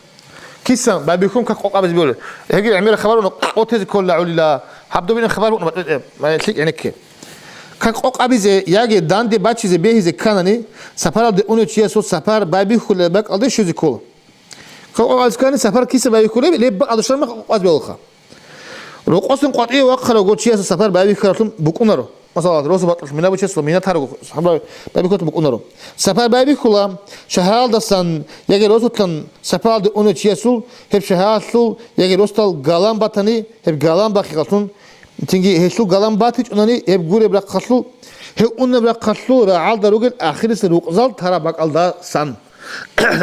Кисан байбихьун как къокъабизе бегьулеб? Гьеги гӀемераб хабар буна къотӀезе кколила гӀолила. Гьаб добилан хабар буна батӀи-, батӀи-, лъикӀ гӀенекке. Как къокъабизе яги данде бачизе бегьизе кканани, сапаралде унев чиясул сапар байбихьулеб бакӀалде щвезе ккола. Как къокъабизе ккани, сапар кисан байбихьулеб, леб бакӀалде щвараб мехалъ къокъабизе бегьулаха. Рокъосан къватӀиве вахъарав гъо чиясул сапар байбихьаралъун букӀунаро. Масала, росу батӀалъ мина бучесла, мина таргу, сапар байбихьулалъун букӀунаро. Сапар байбихьула, шагьаралдасан яги росулъан сапаралде унев чиясул, гьеб шагьаралъул яги росдал галан батани, гьеб галан бахъиялъун, цинги гьелъул галан батичӀунани, гьеб гуреб рахъалъул, гьев унеб рахъалъул рагӀалда ругел ахирисел рукъзал тараб бакӀалдасан.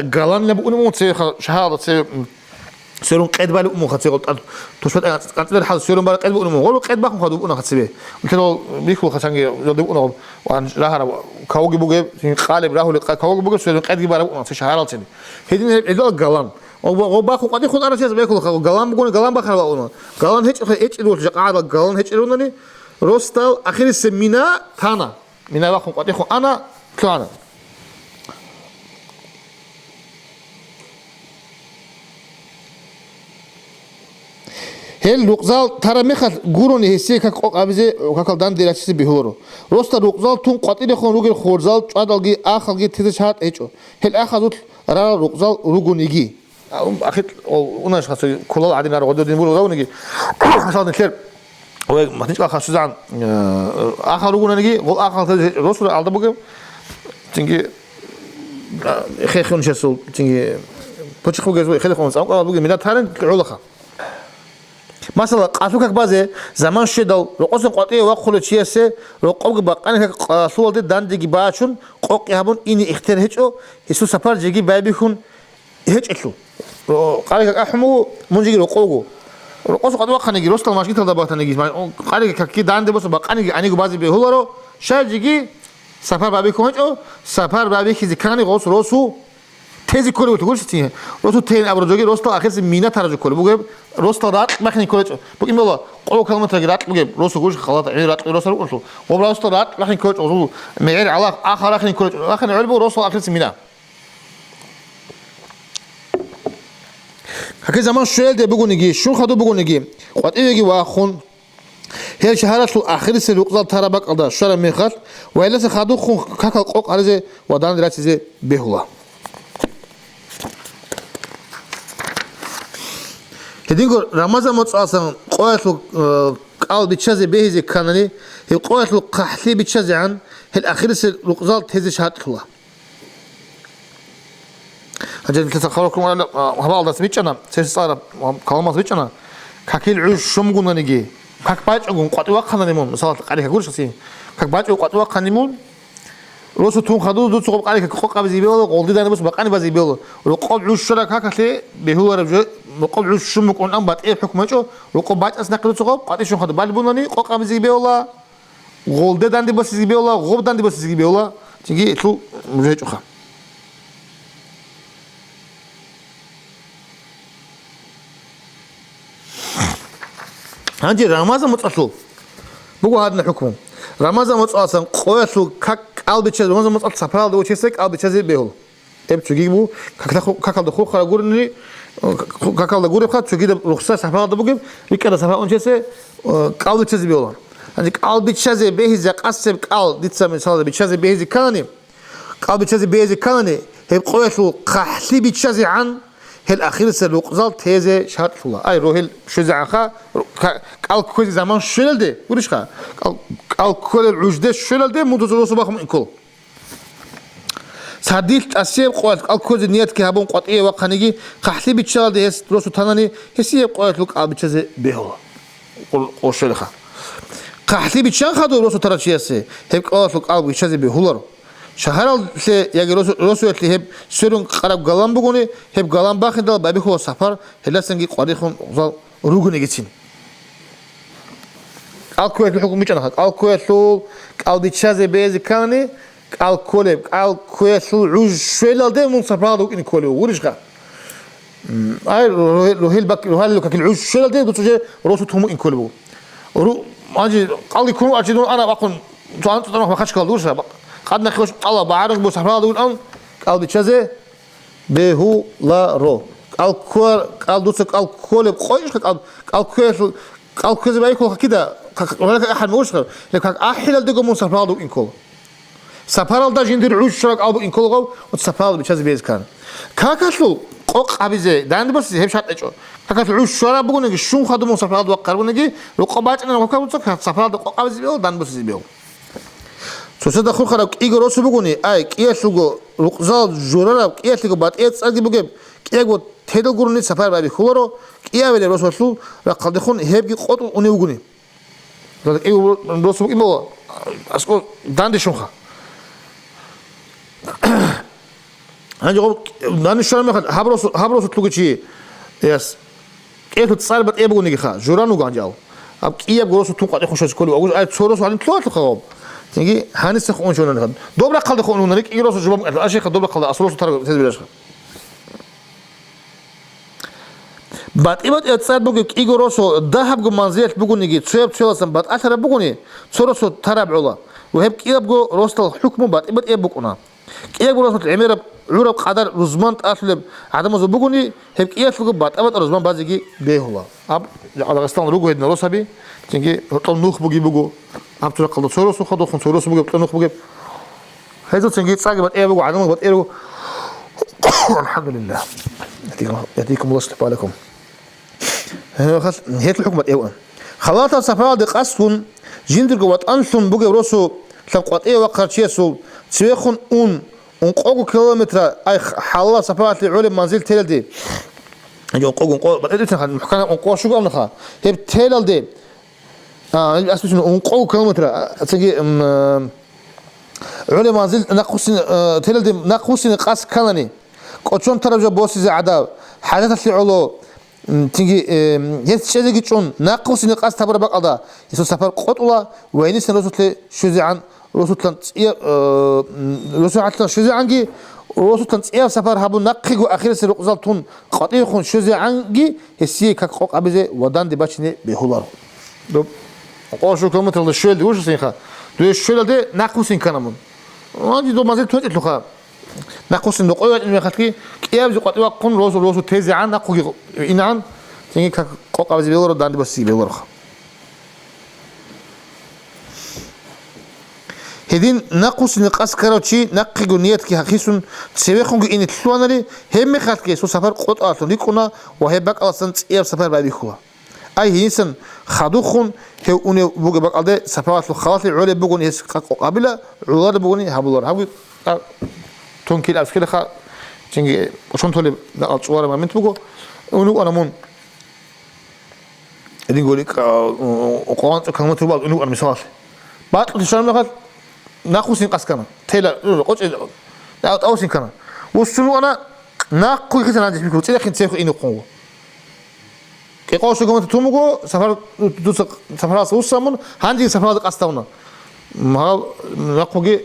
Галанна букӀунеб мун цевеха шагьаралда цеве, м, сверун къед балеб мун ха цеве гъол тӀад, тушба тӀа-, тӀад-, тӀад-, хӀал сверун бара къед букӀунеб мун. Гъол къед бахун ха дубуна ха цеве. Мисал, бихьул ха чанги жолде букӀуна гъол, ван рагьараб кавги бугеб, цин къалеб рагьулеб къа-, кавги бугеб, сверун къедги бара букӀуна цеве шагьарал цеве. Гьедин гьеб гӀедал галан. Гъо-, гъо-, гъо бахун къватӀихъун ара чияс бехулха, галан бугони, галан бахараб бакӀуна. Галан гьечӀо, гьечӀел вугьлу жакъа гӀадал галан гьечӀел рунани, росдал ахирисеб мина тана. Мина бахун къватӀихъун ана, лъугьана. Гьел рукъзал тараб мехалъ гурони гьесие как къокъ гьабизе, какал данде рачизе бегьуларо. Росдал рукъзал тун къватӀирехун ругел хорзал, чӀвадалги, ахалги тезе шартӀ гьечӀо. Гьел ахазулъ рарал рукъзал ругониги. А, ум, ахир, о, унаш хасо кулал гӀадин ар гъододин бур гъавниги. Хасал нилъер, ой, матничӀал хасузан, э, ахал ругунаниги, гъол ахал росура алда бугев, цинги, а, хехун чесул, цинги, почехугезул, хехун цӀанкъал бугев, мина тарин гӀолаха. Масала, къалъу как базе, заман щведал, рокъосан къватӀиве вахъулев чиясе, рокъобги бакъани как къалъуялде дандеги бачун, къокъи гьабун ине ихтияр гьечӀо, гьесул сапар жеги байбихьун гьечӀелъул. Ро-, къари как ахӀун буго, мун жеги рокъовго. Рокъосан къватӀиве вахъаниги, росдал машгиталда батаниги, ма-, къари какги данде босун бакъаниги гӀаниго базе бегьуларо, щай жеги сапар байбихьун гьечӀо, сапар байбихьизе ккани гъос росу тезе кколев вуго гурищ цин. Росу тейин абураб жоги росдал ахирси мина таражу кколеб бугеб, росдал ракь бахине кколечӀо. БукӀин бола, къо километраги ракь бугеб, росу гурищ халат гӀин ракь росал рукӀунлъул. Гъоб росдал ракь бахине кколечӀо, гъозул мегӀер гӀалах, ахал рахине кколечӀо, рахине гӀолеб буго росдал ахирси мина. Каки заман щвелде бугониги, щун хадуб бугониги, къватӀивеги вахун, гьел шагьаралъул ахирисел рукъзал тараб бакӀалда щвараб мехалъ, ва гьелдаса хадубхъун какал къокъ гьаризе ва данде рачизе бегьула. Гьединго Рамазан моцӀалъан къоялъул, э, кӀал биччазе бегьизе кканани, гьеб къоялъул хъахӀлъи биччазегӀан гьел ахирисел рукъзал тезе шартӀлъула. Гьанже нилъеца хабар ккун варала, а, гьабалдас бичӀчӀана, церес цӀараб, а, каламалдас бичӀчӀана, какил гӀуж щун бугонаниги, как бачӀугун къватӀиве вахъанани мун, мисалалъ, къарихъа гурищ гьасин, как бачӀугун къватӀиве вахъани мун, росу тун хадуз дуца гъоб къарихъа къокъабизе бегьула, гъолдидани бус бакъани базе бегьула, рокъоб гӀуж щвараб какалъе бегьулареб жо, рокъоб гӀуж щун букӀун ан батӀияб хӀукму гьечӀо, рокъоб бачӀас нахъе дуца гъоб, къватӀи щун хадуб балеб бунани къокъабизе бегьула. Гъолде данде босизе бегьула, гъоб данде босизе бегьула, цинги гьелъул гьечӀоха. Гьанже Рамазан моцӀалъул буго гьадинаб хӀукму. Рамазан моцӀалъан къоялъул как кӀал биччазе, Рамазан моцӀалъ сапаралда вачесе кӀал биччазе бегьула. Гьеб цогиги бу, какда ху-, какалда хурхараб гурони, э, какалда гуребха, цогидаб рухсат сапаралда бугеб, рикӀкӀада сапарун чесе, э, кӀал биччазе бегьула. Гьанже кӀал биччазе бегьизе къасеб кӀал, дица мисалда биччазе бегьизе кканани, кӀал биччазе бегьизе кканани, гьеб къоялъул хъахӀлъи биччазегӀан, гьел ахирисел рукъзал тезе шартӀлъула. Ай, рогьел щвезегӀанха, ру-, ка-, кӀал кквезе заман щвелалде, гурищха, кӀал, кӀал кколел гӀужде щвелалде мун дуца росу бахун инккол. Цадилъ тӀасияб къоялъ кӀал кквезе ниятги гьабун къватӀиве вахъаниги, хъахӀлъи биччалалде гьес росу танани, гьесияб къоялъул кӀал биччазе бегьула. Къо-, къошелха. ХъахӀлъи биччан хадур росу тарав чиясе, гьеб кӀалалъул кӀал биччазе бегьуларо. Шагьаралъе яги росу-, росуялъе гьеб сверун къараб галан бугони, гьеб галан бахиндал байбихьула сапар, гьелдасанги къварихъун гъузал ругонигицин. КӀал кквеялъул хӀукму бичӀчӀанаха. КӀал кквеялъул кӀал биччазе бегьизе ккани, кӀал кколеб, кӀал кквеялъул гӀуж щвелалде мун сапаралда вукӀине кколев вугурищха? М, ай, рогьел, рогьел бак-, рогьалил какил гӀуж щвелалде дуца же росу тун вукӀине кколев вуго. Ру-, гьанже кӀалги ккун вачидун ана вахъун цо анцӀ тӀамах Махачкалалда вугурищха? Къад нахъе ваш кӀала багӀарун буго сапаралда вукӀун кӀал биччазе бегьуларо. КӀал кквар-, кӀал дуца кӀал кколеб къойищха, кӀал, кӀал кквеялъул, кӀал кквезе байхъулха кида, как, валака ахӀан мугӀушха, ле как ахӀилалдего мун сапаралда вукӀин ккола. Сапаралда жиндир гӀуж щвараб кӀал букӀин кколаго, вот сапаралда биччазе бегьизе ккани. Какалъул къокъ гьабизе, данде босизе гьеб шартӀ гьечӀо. Какалъул гӀуж щвараб бугониги, щун хадуб мун сапаралда вахъараб бугониги, рукъо бачӀунараб гьукам буца, сапаралда къокъ гьабизе бегьула, данде босизе бегьула. Цоцазда хурхараб кӀиго росу бугони, ай, кӀиялъулго рукъзал журараб, кӀиялъего батӀияб цӀарги бугеб, кӀиябго тедал гурони сапар байбихьуларо, кӀиабилеб росулъул рахъалдехун гьебги къотӀун унев вугони. КӀиго росу букӀин бала, аскӀо данде щунха. Гьанже гъоб данде щвараб мехалъ, гьаб росу-, гьаб росулъ вугев чи, яс, кӀиялъул цӀар батӀияб бугонигиха, журан вуго гьанже ал. Гьаб кӀиябго росу тун къватӀихъун щвезе кколев вуго, ай, цо росу гьаниб лъугьалъухъа гъоб. Цинги гьанисехъ ун щвана гьаб. Доб рахъалдехъун унари, кӀиго росу жубаб, ашихъа доб рахъалда, асул росу тараб тезе бирашха. БатӀи-батӀияб цӀар бугеб кӀиго росу дагьабго манзилалъ бугониги, цояб цоялдасан батӀалъараб бугони, цо росу тараб гӀола, ва гьеб кӀиябго росдал хӀукму батӀи-батӀияб букӀуна. КӀиябго росулъ гӀемераб гӀураб къадар рузман тӀалъулеб гӀадамазул бугони, гьеб кӀиялъулго батӀа-батӀа рузман базеги бегьула. Гьаб Дагъистан руго гьединал росаби, цинги гьоркьоб нух буги буго. Гьаб цо рахъалда цо росу хадубхъун, цо росу бугеб, цо нух бугеб. Гьезул цинги цӀаги батӀияб буго, гӀадамал батӀияб буго. АлхӀамдулиллагь. Ятикум ласлу балакум. Гьел хӀукмат эван. Халатаб сапаралде къасдун, жиндирго ватӀанлъун бугеб росулъан къватӀиве вахъарав чиясул цевехун ун, ункъого километра, ай, хӀалалаб сапаралъе гӀолеб манзил телалде. Ункъого, ункъо-, батӀи-, мухӀканаб ункъо щуго абунаха. Гьеб телалде, а, асбисуна ункъого километра, а, цинги, м, а, гӀолеб манзил нахъвуссин, а, телалде нахъвуссине къасд кканани, кӀочон тараб жо босизе гӀадаб, хӀажаталъе гӀоло, м, цинги, э, гьес чӀезеги чӀун, нахъвуссине къасд гьабураб бакӀалда, гьесул сапар къотӀула ва гьенисан росулъе щвезегӀан, росулъан цӀия-, э, м, росулъан щвезегӀанги, росулъан цӀияб сапар гьабун нахъего ахирисеб рукъзал тун къватӀивехун щвезегӀанги гьесие как къокъ гьабизе ва данде бачине бегьуларо. Доб къо щуго километралда щвелде вуш синха? Дуе щвелалде нахъвуссин ккана мун. Гьанже доб манзил тӀочӀелъулха. Нахъвуссин докъой вачӀин мехалъги, кӀиабизе къватӀив вахъун росу, росу тезегӀан нахъуги инан, цинги как къокъ гьабизе бегьуларо, данде босизе бегьулароха. Гьедин нахъвуссине къасд ккарав чи нахъего ниятги гьахисун цевехунги ине лъугьанали, гьеб мехалъги гьесул сапар къотӀалъун рикӀкӀуна ва гьеб бакӀалдасан цӀияб сапар байбихьула. Ай, гьенисан хадухъун гьев унев бугеб бакӀалде сапаралъул халалъи гӀолеб бугони гьес къокъ гьабила, гӀолареб бугони гьабулар. Гьабги, а, тонкил абскелаха, цинги кӀочон толеб бакӀал чӀолареб момент буго. Унев ана мун. Эдинго рикӀкӀа, о, о, къванцӀа километр бал унев ана мисалалъе. Бакьулъ щвараб мехалъ, нахъвуссин къасд ккана. Тела, э, къочӀи, а, тӀавсин ккана. Вуссун вана, нахъуги хисан гьанже бихьула, цӀидахъин цевехун инехъун вуго. Кьекъо щуго километр тун буго, сапар, дуца сапаралдаса вуссун мун, гьанжеги сапаралде къасд гьавуна. Гьав нахъуги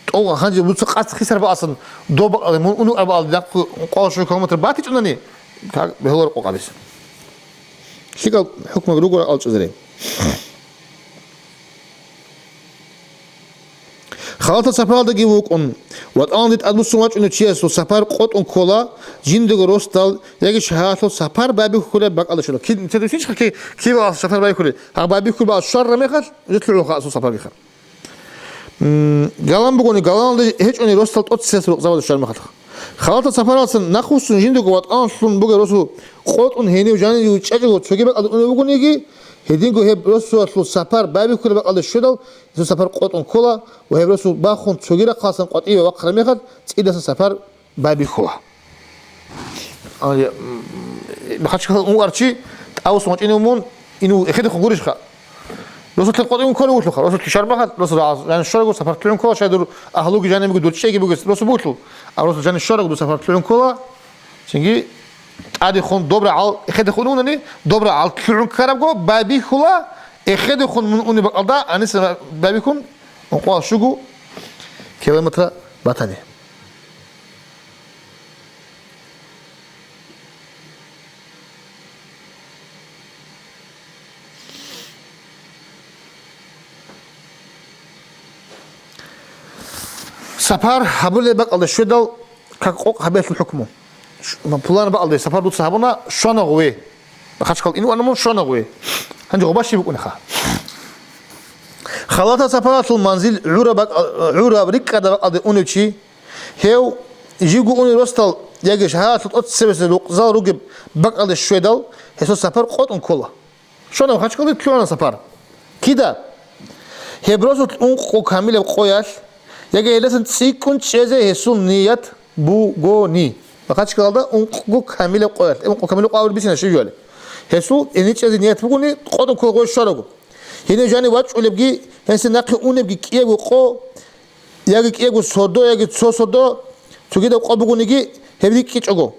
тӀо-, гьанже дуца къасд хисар бакӀасан, доб бакӀалде, мун унев араб бакӀалде, нахъ къо щуго километр батичӀунани, как бегьуларо къокъ гьабизе. ЛъикӀал хӀукмаби руго ракӀал чӀезаре. Халатаб сапаралдаги вукӀун, ватӀаналде тӀадвуссун вачӀунев чиясул сапар къотӀун ккола, жиндирго росдал яги шагьаралъул сапар байбихьулеб бакӀалда щвела. Кид-, нилъеда бицинчӀха ки-, кибал сапар байбихьулеб? Гьаб байбихьулеб бакӀалда щвараб мехалъ, жо лъугӀунха асул сапаргиха. М, галан бугони, галаналде гьечӀони росдал тӀоцесесул рукъзабазда щвараб мехалъ. Халатаб сапаралдасан нахъвуссун жиндирго ватӀаналъун бугеб росу къотӀун гьенив жанив чӀечӀого цоги бакӀалде унев вугониги, гьединго гьеб росуялъул сапар байбихьулеб бакӀалде щведал, гьесул сапар къотӀун ккола ва гьеб росу бахун цоги рахъалъан къватӀиве вахъараб мехалъ, цӀидасан сапар байбихьула. Ай, м, Махачкала унев арав чи, тӀавуссун вачӀинев мун, инев эхедехун гурищха? Росулъе къотӀун кколев вугелъулха, росулъ щвараб мехалъ, росу жанив щварабго сапар лъугӀун ккола, щай дур агьлуги жаниб буго, дур чӀеги бугес росу бугелъул, а росу жанив щварабго дур сапар лъугӀун ккола, цинги тӀадехун добрагӀал, эхедехун унани, добрагӀал лъугӀун ккарабго байбихьула, эхедехун мун унеб бакӀалда гьаниса байбихьун, ункъоялда щуго километр батани. Сапар гьабулеб бакӀалде щведал, как къокъ гьабиялъул хӀукму. Ш-, пуланаб бакӀалде сапар дуца гьабуна, щвана гъуве. Махачкала инев ана мун, щвана гъуве. Гьанже гъуба щиб букӀунеха? Халатаб сапаралъул манзил гӀураб бакӀ-, гӀураб рикӀкӀадаб бакӀалде унев чи, гьев живго унев росдал яги шагьаралъул тӀоцебесеб рукъзал ругеб бакӀалде щведал, гьесул сапар къотӀун ккола. Щвана Махачкалде, лъугӀана сапар. Кида? Гьеб росулъ ункъго камилаб къоялъ, яги гьелдасан цӀикӀкӀун чӀезе гьесул ният бугони. Махачкалалда ункъго камилаб къоялъ, ункъго камилаб къо абулеб бицина щиб жояле. Гьесул гьенив чӀезе ният бугони, къотӀун ккола гъой щварабго. Гьенив жанив вачӀунебги, гьениса нахъе унебги кӀиябго къо, яги кӀиябго сордо, яги цо сордо, цогидаб къо бугониги, гьеб рикӀкӀичӀого.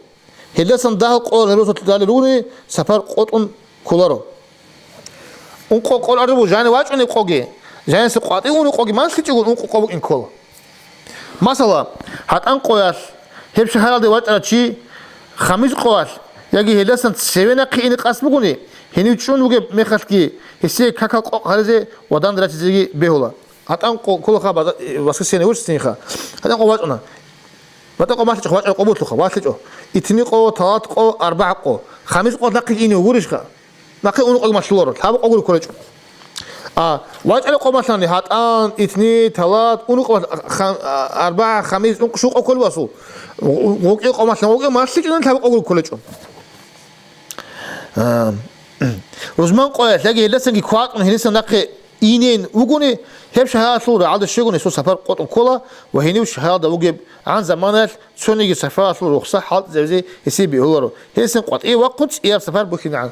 Гьелдасан дагьал къоялъ гьеб росулъ ралел ругони, сапар къотӀун кколаро. Ункъо къо арабу жанив вачӀунеб къоги, жаниса къватӀив унеб къоги манлъичӀого ункъо къо букӀин ккола. Масала, гьатӀан къоялъ гьеб шагьаралде вачӀарав чи хамис къоялъ яги гьелдасан цеве нахъе ине къасд бугони, гьенив чӀун вугеб мехалъги гьесие какал къокъ гьаризе ва данде рачизеги бегьула. ГьатӀан къо-, кколаха база-, э, воскресенье вуссинха. ГьатӀан къо вачӀуна. БатӀа къо малъичӀо, вачӀа къо бутлъуха, валъичӀо. Итни къо, талат къо, арбагӀа къо. Хамис къо нахъе ине гурищха? Нахъе ункъо малъуларо, лъаб къо гури кколечӀо. А, вачӀараб къо малъани, гьатӀан, итни, талат, унукъо малъ-, хам-, а, арбагӀа, хамис, ункъ-, щукъ къо кколеб асул. Гъу-, гъукӀи къо малъани, гъукӀи малъичӀони лъаб къо кколеб чӀун. А, рузман къоялъ яги гьелдасанги кватӀун гьенисан нахъе инейин вугони, гьеб шагьаралъул рагӀалда щвегони гьесул сапар къотӀун ккола ва гьенив шагьаралда вугеб гӀан заманаялъ цониги сапаралъул рухса хӀалтӀизабизе гьесие бегьуларо. Гьесин къватӀиве вахъун цӀияб сапар бухьинегӀан.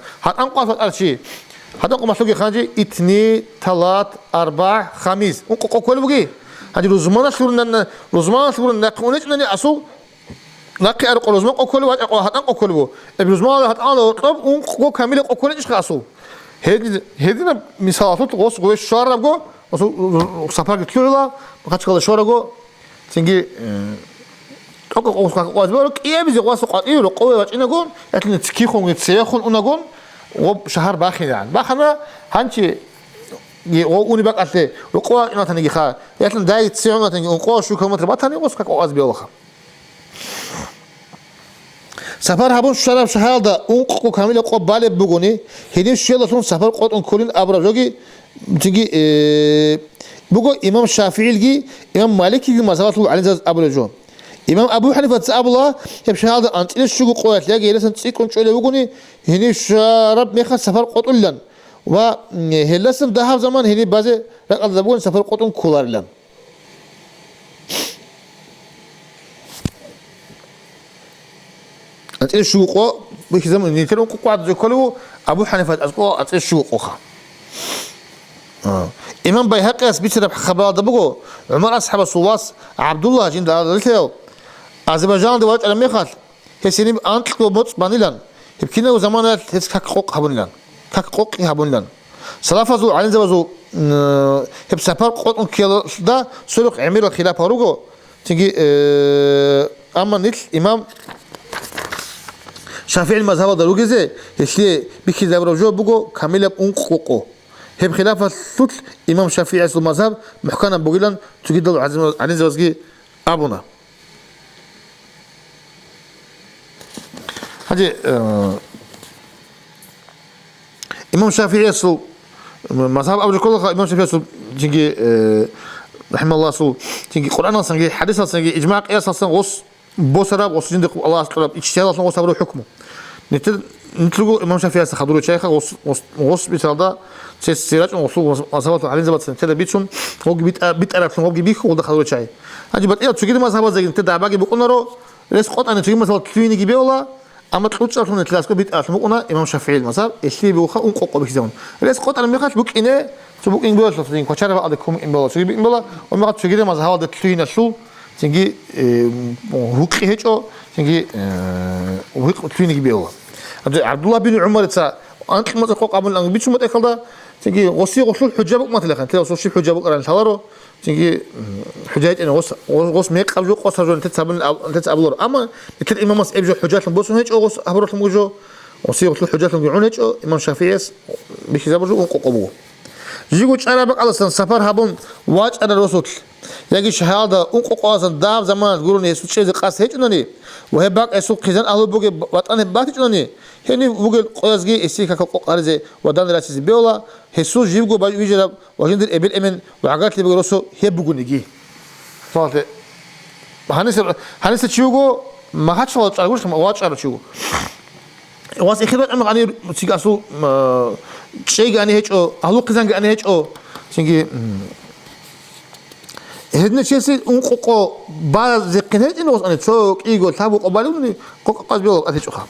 ГьатӀан къо малъуги ханжи итни, талат, арбагӀ, хамис. Ункъо къо кколеб буги? Гьанже рузманалъ гьурнана, рузманалъ гьурнана нахъе унечӀунани асул, нахъе аркъо рузман къо кколеб, вачӀа къо гьатӀан къо кколеб бу. Эб рузманалда гьатӀанала гьоркьоб ункъго камила къо кколечӀищха асул? Гьедин-, гьединаб мисалалъулъ гъос гъове щварабго, асул сапарги лъугӀула, Махачкала щварабго, цинги, э, тӀокӀа къо-, къо-, къо-, къо-, кӀиабизе гъваса къватӀив рокъове вачӀинагун, ятлъи цикихунги цеяхун унагун, гъоб шагьар бахинегӀан. Бахана гьанчи гъов уни бакӀалъе рокъове вачӀинатаниги ха, ятлъи дай цегьунатаниги ункъо щука метр батани гъос как къоаз беолаха. Сапар гьабун щвараб шагьаралда ункъго камила къо балеб бугони, гьенив щвелалъун сапар къотӀун кколин абураб жоги, цинги, э, буго имам ШафигӀилги, имам Маликилги мазгьабалъул гӀалимзабаз абулеб жо. Имам Абу ХӀанифаца абула, гьеб шагьаралда анцӀила щуго къоялъ яги гьеласан цӀикӀкӀун чӀолев вугони, гьенив щвараб мехалъ сапар къотӀулилан ва, м, гьеласан дагьаб заман гьениб базе ракӀалда бугони сапар къотӀун кколарилан. АнцӀила щуго къо, бихьизабун, нилъер ункъо къо гӀадаб кколев ву, Абу ХӀанифат аскӀо анцӀила щуго къоха. А. Имам Байгьакъияс бицараб хабаралда буго, ГӀумар асхӀабасул вас ГӀабдулла жинда гьарилъаяв Азербайджаналде вачӀараб мехалъ, гьес гьениб анкьго моцӀ банилан, гьеб кинабго заманаялъ гьес как къокъ гьабунилан, как къокъи гьабунилан. Салафазул гӀалимзабазул, м, гьеб сапар къотӀун ккелалда цо рухъ гӀемерал хилафал руго, цинги, э, амма нилъ имам ШафигӀил мазгьабалда ругезе, гьелъие бихьизабураб жо буго камилаб ункъго къо. Гьеб хилафалъулъ имам ШафигӀиясул мазгьаб мухӀканаб бугилан цогидал гӀалимзабазги абуна. Гьанже, э, имам ШафигӀиясул мазгьаб абулеб кколаха, имам ШафигӀиясул, цинги, э, рахӀимагьуллагьасул, цинги Къуръаналдасанги, хӀадисалдасанги, ижмагӀ-къиясалдасан гъос босараб, гъос жинда Аллагьас кьураб ижтигьадалъун гъос гьабураб хӀукму. Нилъер-, нилъго имам ШафигӀиясда хадурав чайха гъос, гъос, гъос бицаралда цес рачӀун гъосул маз-, мазгьабалъул гӀалимзабацин нилъеда бицун, гъоги битӀа-, битӀараб гьугьуги бихьун гъолда хадурав чай. Гьанже батӀиял цогидал мазгьабаздаги нилъеда дагӀбаги букӀунаро, рес къотӀани цогидал мазгьабалда лъугьинеги беола, амма кьучӀаблъун нилъер аскӀоб битӀаралъун букӀуна имам ШафигӀил мазгьаб, гьелъие бугоха ункъо къо бихьизабун. Рес къотӀараб мехалъ букӀине, цо букӀин беола, цо дин квачараб гьалда ккун букӀин беола, цоги букӀин беола, ва мехалъ цогидал мазгьабалда лъугьиналъул, цинги, э, гьукъи гьечӀо, цинги, э, гьукъ лъугьинеги беола. Гьанже ГӀабдуллагь бин ГӀумарица анкь моцӀ къо къабул ан бицун батӀехалда, цинги гъосие гъолъул хӀужа букӀун батилаха, нилъер гъосул щиб хӀужа букӀаран лъаларо, цинги, м, хӀужа гьечӀина гъос, гъос, гъос мекъаб жо къосаб жо нилъеца абулин аб-, нилъеца абуларо. Амма нилъер имамас эб жо хӀужалъун босун гьечӀо, гъос гьабуралъун буго жо, гъосие гъолъул хӀужалъунги гӀун гьечӀо, имам ШафигӀияс бихьизабур жо ункъо къо буго. Жиго чӀараб бакӀалдасан сапар гьабун вачӀарал росулъ, яги шагьаралда ункъо къоялдасан дагьаб заманалъ гурони гьесул чӀезе къасд гьечӀунани ва гьеб бакӀ гьесул хъизан агьлу бугеб ватӀан гьеб батичӀунани, гьенив вугел къоязги гьесие какал къокъ гьаризе ва данде рачизе беола, гьесул живго баж-, вижараб ва жиндир эбел-эмен ва гӀагарлъи бугел росу гьеб бугониги. Суалте, гьаниса, гьаниса чи вуго, Махачкала чӀаргурищ, вачӀарав чи вуго. Вас эхир бачӀун гьанир цигасул, м, чӀейги ани гьечӀо, агьлу-хъизанги ани гьечӀо, цинги, м, гьединав чиясе ункъо къо базехъин гьечӀин рос ани, цо кӀиго лъабго къо балигьуни, къо къокъаз белал къад гьечӀоха.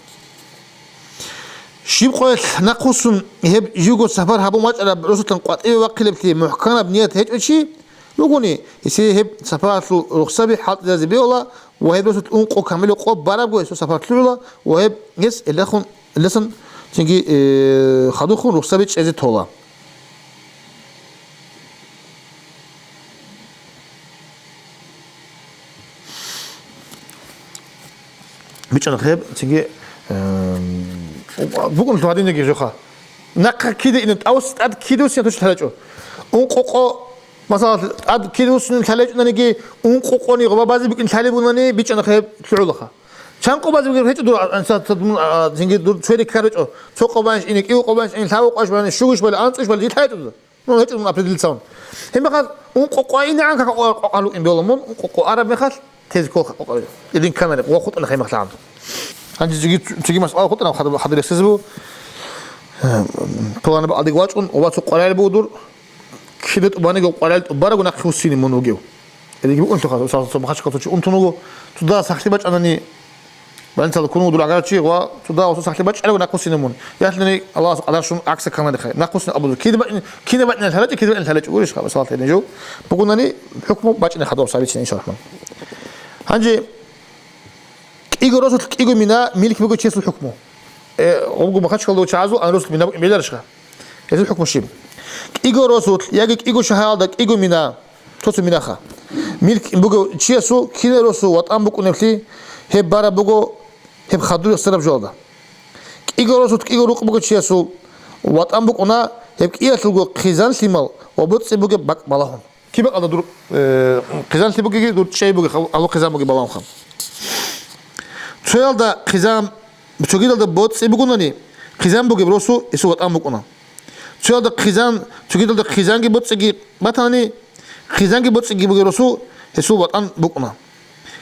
Щиб къоялъ нахъвуссун гьеб живго сапар гьабун вачӀараб росулъан къватӀиве вахъилеблъи мухӀканаб ният гьечӀев чи вугони, гьесие гьеб сапаралъул рухсаби хӀалтӀизаризе бегьула ва гьеб росулъ ункъо камилаб къо барабго гьесул сапар лъугӀула ва гьеб гьес гьелдахун, гьелдасан цинги, э, хадурхун рухсаби чӀезе тола. БичӀчӀана гьеб, цинги, эм, букӀун гьадинеги жоха. Нахъа кида ина тӀавс тӀад кидусин тушалъачӀо. Ункъо къо, масала, тӀад кидусин лъалечӀунаниги, ункъо къони гъоба базе букӀин лъалебунани бичӀчӀана гьеб лъугӀулаха. Чан къо базе букӀин гьечӀо дур, а, а, а, цинги дур цвери ккарачӀо. Цо къо банш ини, кӀиго къо банш ини, лъабго къо банш ини, щугуш бали, анцӀуш бали, жи лъалечӀо дур. Ну, гьечӀо мун определиться. Гьеб мехалъ ункъо къо инегӀан кака къо-, къо-, къалукъин бегьула мун, ункъо къо араб мехалъ, тезе ккола къо-, къо-, гьедин кканани, къо хутӀана гьеб мехалъ гьанже. Гьанже цоги, цоги масъала хутӀана хадур-, хадур рехсезе буго. Э, пуланаб бакӀалдеги вачӀун, ва цо къваригӀел буго дур, кида тӀубаниги къваригӀел тӀубарабго нахъе вуссине мун вугев. Гьединги букӀунлъуха, мисалалъе, цо Махачкалалъ цо чи унтун вуго, цо дагьа сахлъи бачӀанани, больницаялда ккун вуго дур гӀагар чи, ва цо дагьа гьесул сахлъи бачӀарабго нахъе вуссине мун. Ялъуни Аллагьасул къадаралда щун гӀаксалъ кканани хай. Нахъе вуссине абулеб. Кида бакӀ-, кида бакӀине лъалечӀо, кида бакӀине лъалечӀо, гурищха, мисалалъе, гьедин жо. Бугунани хӀукму бачӀине хадуб сабицин, иншаллагь. Гьанже кӀиго росулъ кӀиго мина милк буго чиясул хӀукму. Э, гъобго Махачкалалда чагӀазул ан росулъ мина букӀин беларищха? Гьезул хӀукму щиб? КӀиго росулъ яги кӀиго шагьаралда кӀиго мина, цо-цо минаха. Милк буго чиясул, кинаб росу ватӀан букӀунеблъи, гьеб бараб буго гьеб хадур рехсараб жоялда. КӀиго росулъ кӀиго рукъ буго чиясул, ватӀан букӀуна, гьеб кӀиялъулго хъизан-лъимал ва боцӀи бугеб бакӀ балагьун. Киб бакӀалда дур, э, хъизан-лъи бугеги, дур чӀей бугеб, гьал-, гьалул хъизан бугеб балагьунха. Цоялда хъизан, цогидалда боцӀи бугунани, хъизан бугеб росу гьесул ватӀан букӀуна. Цоялда хъизан, цогидалда хъизанги боцӀиги батани, хъизанги боцӀиги бугеб росу гьесул ватӀан букӀуна.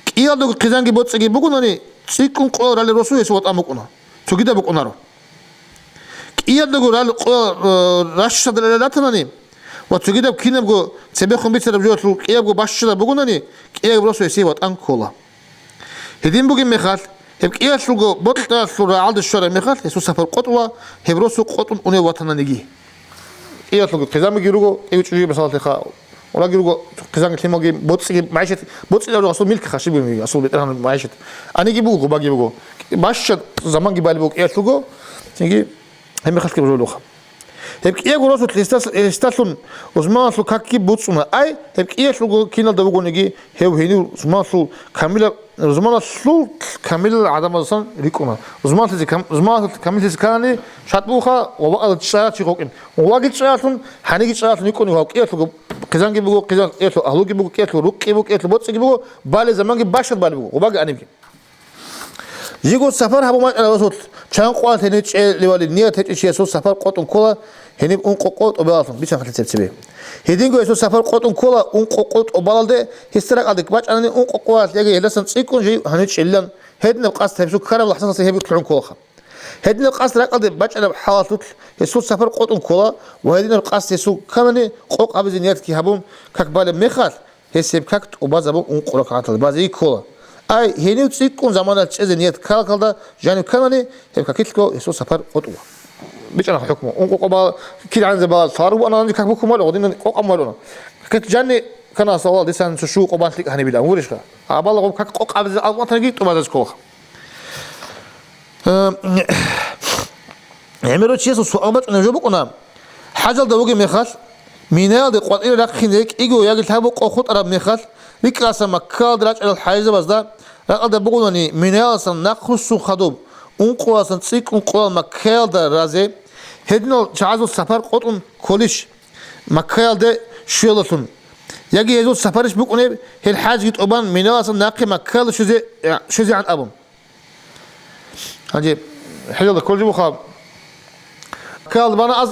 КӀиялдаго хъизанги боцӀиги бугунани, цӀикӀкӀун къоял ралел росу гьесул ватӀан букӀуна. Цогидаб букӀунаро. КӀиялдаго рал-, къо-, э, ращалда ралел ратанани ва цогидаб кинабго цебехун бицараб жоялъул кӀиябго бащадаб бугунани, кӀияб росу гьесие ватӀан ккола. Гьедин бугеб мехалъ, гьеб кӀиялъулго бокьаялъул рагӀалде щвараб мехалъ, гьесул сапар къотӀула, гьеб росу къотӀун унев ватананиги. КӀиялъулго хъизанги руго, кӀиго чӀужуги, мисалалъеха, Улаги руго, хъизанги лъималги, боцӀиги, магӀишат, боцӀи гьабураб асул милк хашиб бугеб, асул бетӀергьан магӀишат. Аниги буго, гъобаги буго. Бащад заманги балеб буго кӀиялъулго, цинги гьеб мехалъги божулеха. Гьеб кӀиябго росулъ гьесдас-, гьесдалъун рузманалъул какги буцӀцӀуна. Ай, гьеб кӀиялъулго киналда вугониги, гьев гьенив рузманалъул камилаб Рузманалъул камилал гӀадамаздасан рикӀкӀуна. Рузманалъизе кам-, рузманалъул камиллъизе кканани шартӀ бугоха, ва бакӀалда чӀарав чи гъокӀин. Валаги чӀаравлъун, гьаниги чӀаравлъун рикӀкӀунев гьав кӀиялъулго, хъизанги буго, кӀиялъулго гьалуги буго, кӀиялъулго рукъги буго, кӀиялъулго боцӀиги буго, балеб заманги бащад балеб буго, гъобаги анибги. Жиго сапар гьабун бачӀарав росулъ чан къоялъ гьенив чӀеливали ният гьечӀев чиясул сапар къотӀун ккола, гьениб ункъо къо тӀубалалъун, бицанхъалъи цебцебе. Гьединго гьесул сапар къотӀун ккола, ункъо къо тӀубалалде, гьесда ракӀалде бачӀанани ункъо къоялъ яги гьелдасан цӀикӀкӀун жив гьанив чӀелилан, гьединаб къасд гьесул ккараб лахӀзалъаса гьеб лъугӀун кколаха. Гьединаб къасд ракӀалде бачӀараб хӀалалъулъ гьесул сапар къотӀун ккола ва гьединаб къасд гьесул кканани къокъ гьабизе ниятги гьабун, как балеб мехалъ, гьес гьеб как тӀубазабун ункъо ракагӀаталда базеги ккола. Ай, гьенив цӀикӀкӀун заманалъ чӀезе ният ккаралда жанив кканани, гьеб какилъго гьесул сапар къотӀула. БичӀчӀана хӀукму. Ункъо къо бал-, кидгӀанзе балал лъаларго анани как бухьун балугъ, динан къокъ ан балуна. Как жанни ккана, саллаллагьу, дисан цо щуго къо бан лъикӀ гьанибилан, гурищха? Абалагъуб как къокъ абизе алкъватаниги тӀубазазе кколаха. Э, гӀемерав чиясул суал бачӀунеб жо букӀуна, хӀажалда вугеб мехалъ, Минаялде къватӀире рахъине кӀиго яги лъабго къо хутӀараб мехалъ, рикӀкӀаласан Маккаялда рачӀарал хӀажизабазда ракӀалда бугунани, Минаяласан нахъ руссун хадуб, ункъоялдасан цӀикӀкӀун къоял Маккаялда разе, гьединал чагӀазул сапар къотӀун кколищ? Маккаялде щвелалъун. Яги гьезул сапарищ букӀунеб, гьел хӀажги тӀубан Минаяласан нахъе Маккаялде щвезе-, щвезегӀан абун. Гьанже хӀежалда кколжи буха. Маккаялда бана аз,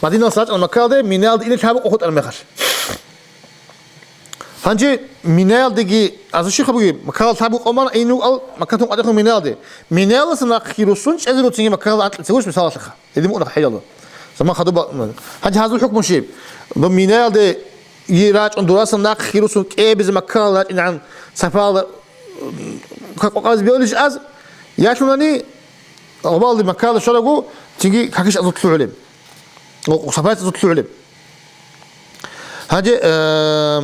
Мадиналъ рачӀана Маккаялде, Минаялде ине лъабго къо хутӀараб мехалъ. Гьанже Минаялдеги, аз щихъа буги, Маккаялда лъабго къо бана, ин рукӀал Маккатун къватӀехун Минаялде. Минаялдаса нахъги руссун чӀезе руцинги Маккаялда анкьа цевуш мисалалъеха. Гьедин букӀуна хӀежалда. Заман хадуба. Гьанже гьазул хӀукму щиб? Доб Минаялде и рачӀун дурасан нахъги руссун кӀебизе Маккаялда рачӀинегӀан сапаралда, м, къокъабизе бегьулищ аз? Ялъунани гъобалде Маккаялда щварагу, цинги какиш азутлъугӀулеб. О, сапаралъ азутлъугӀулеб. Гьанже, э,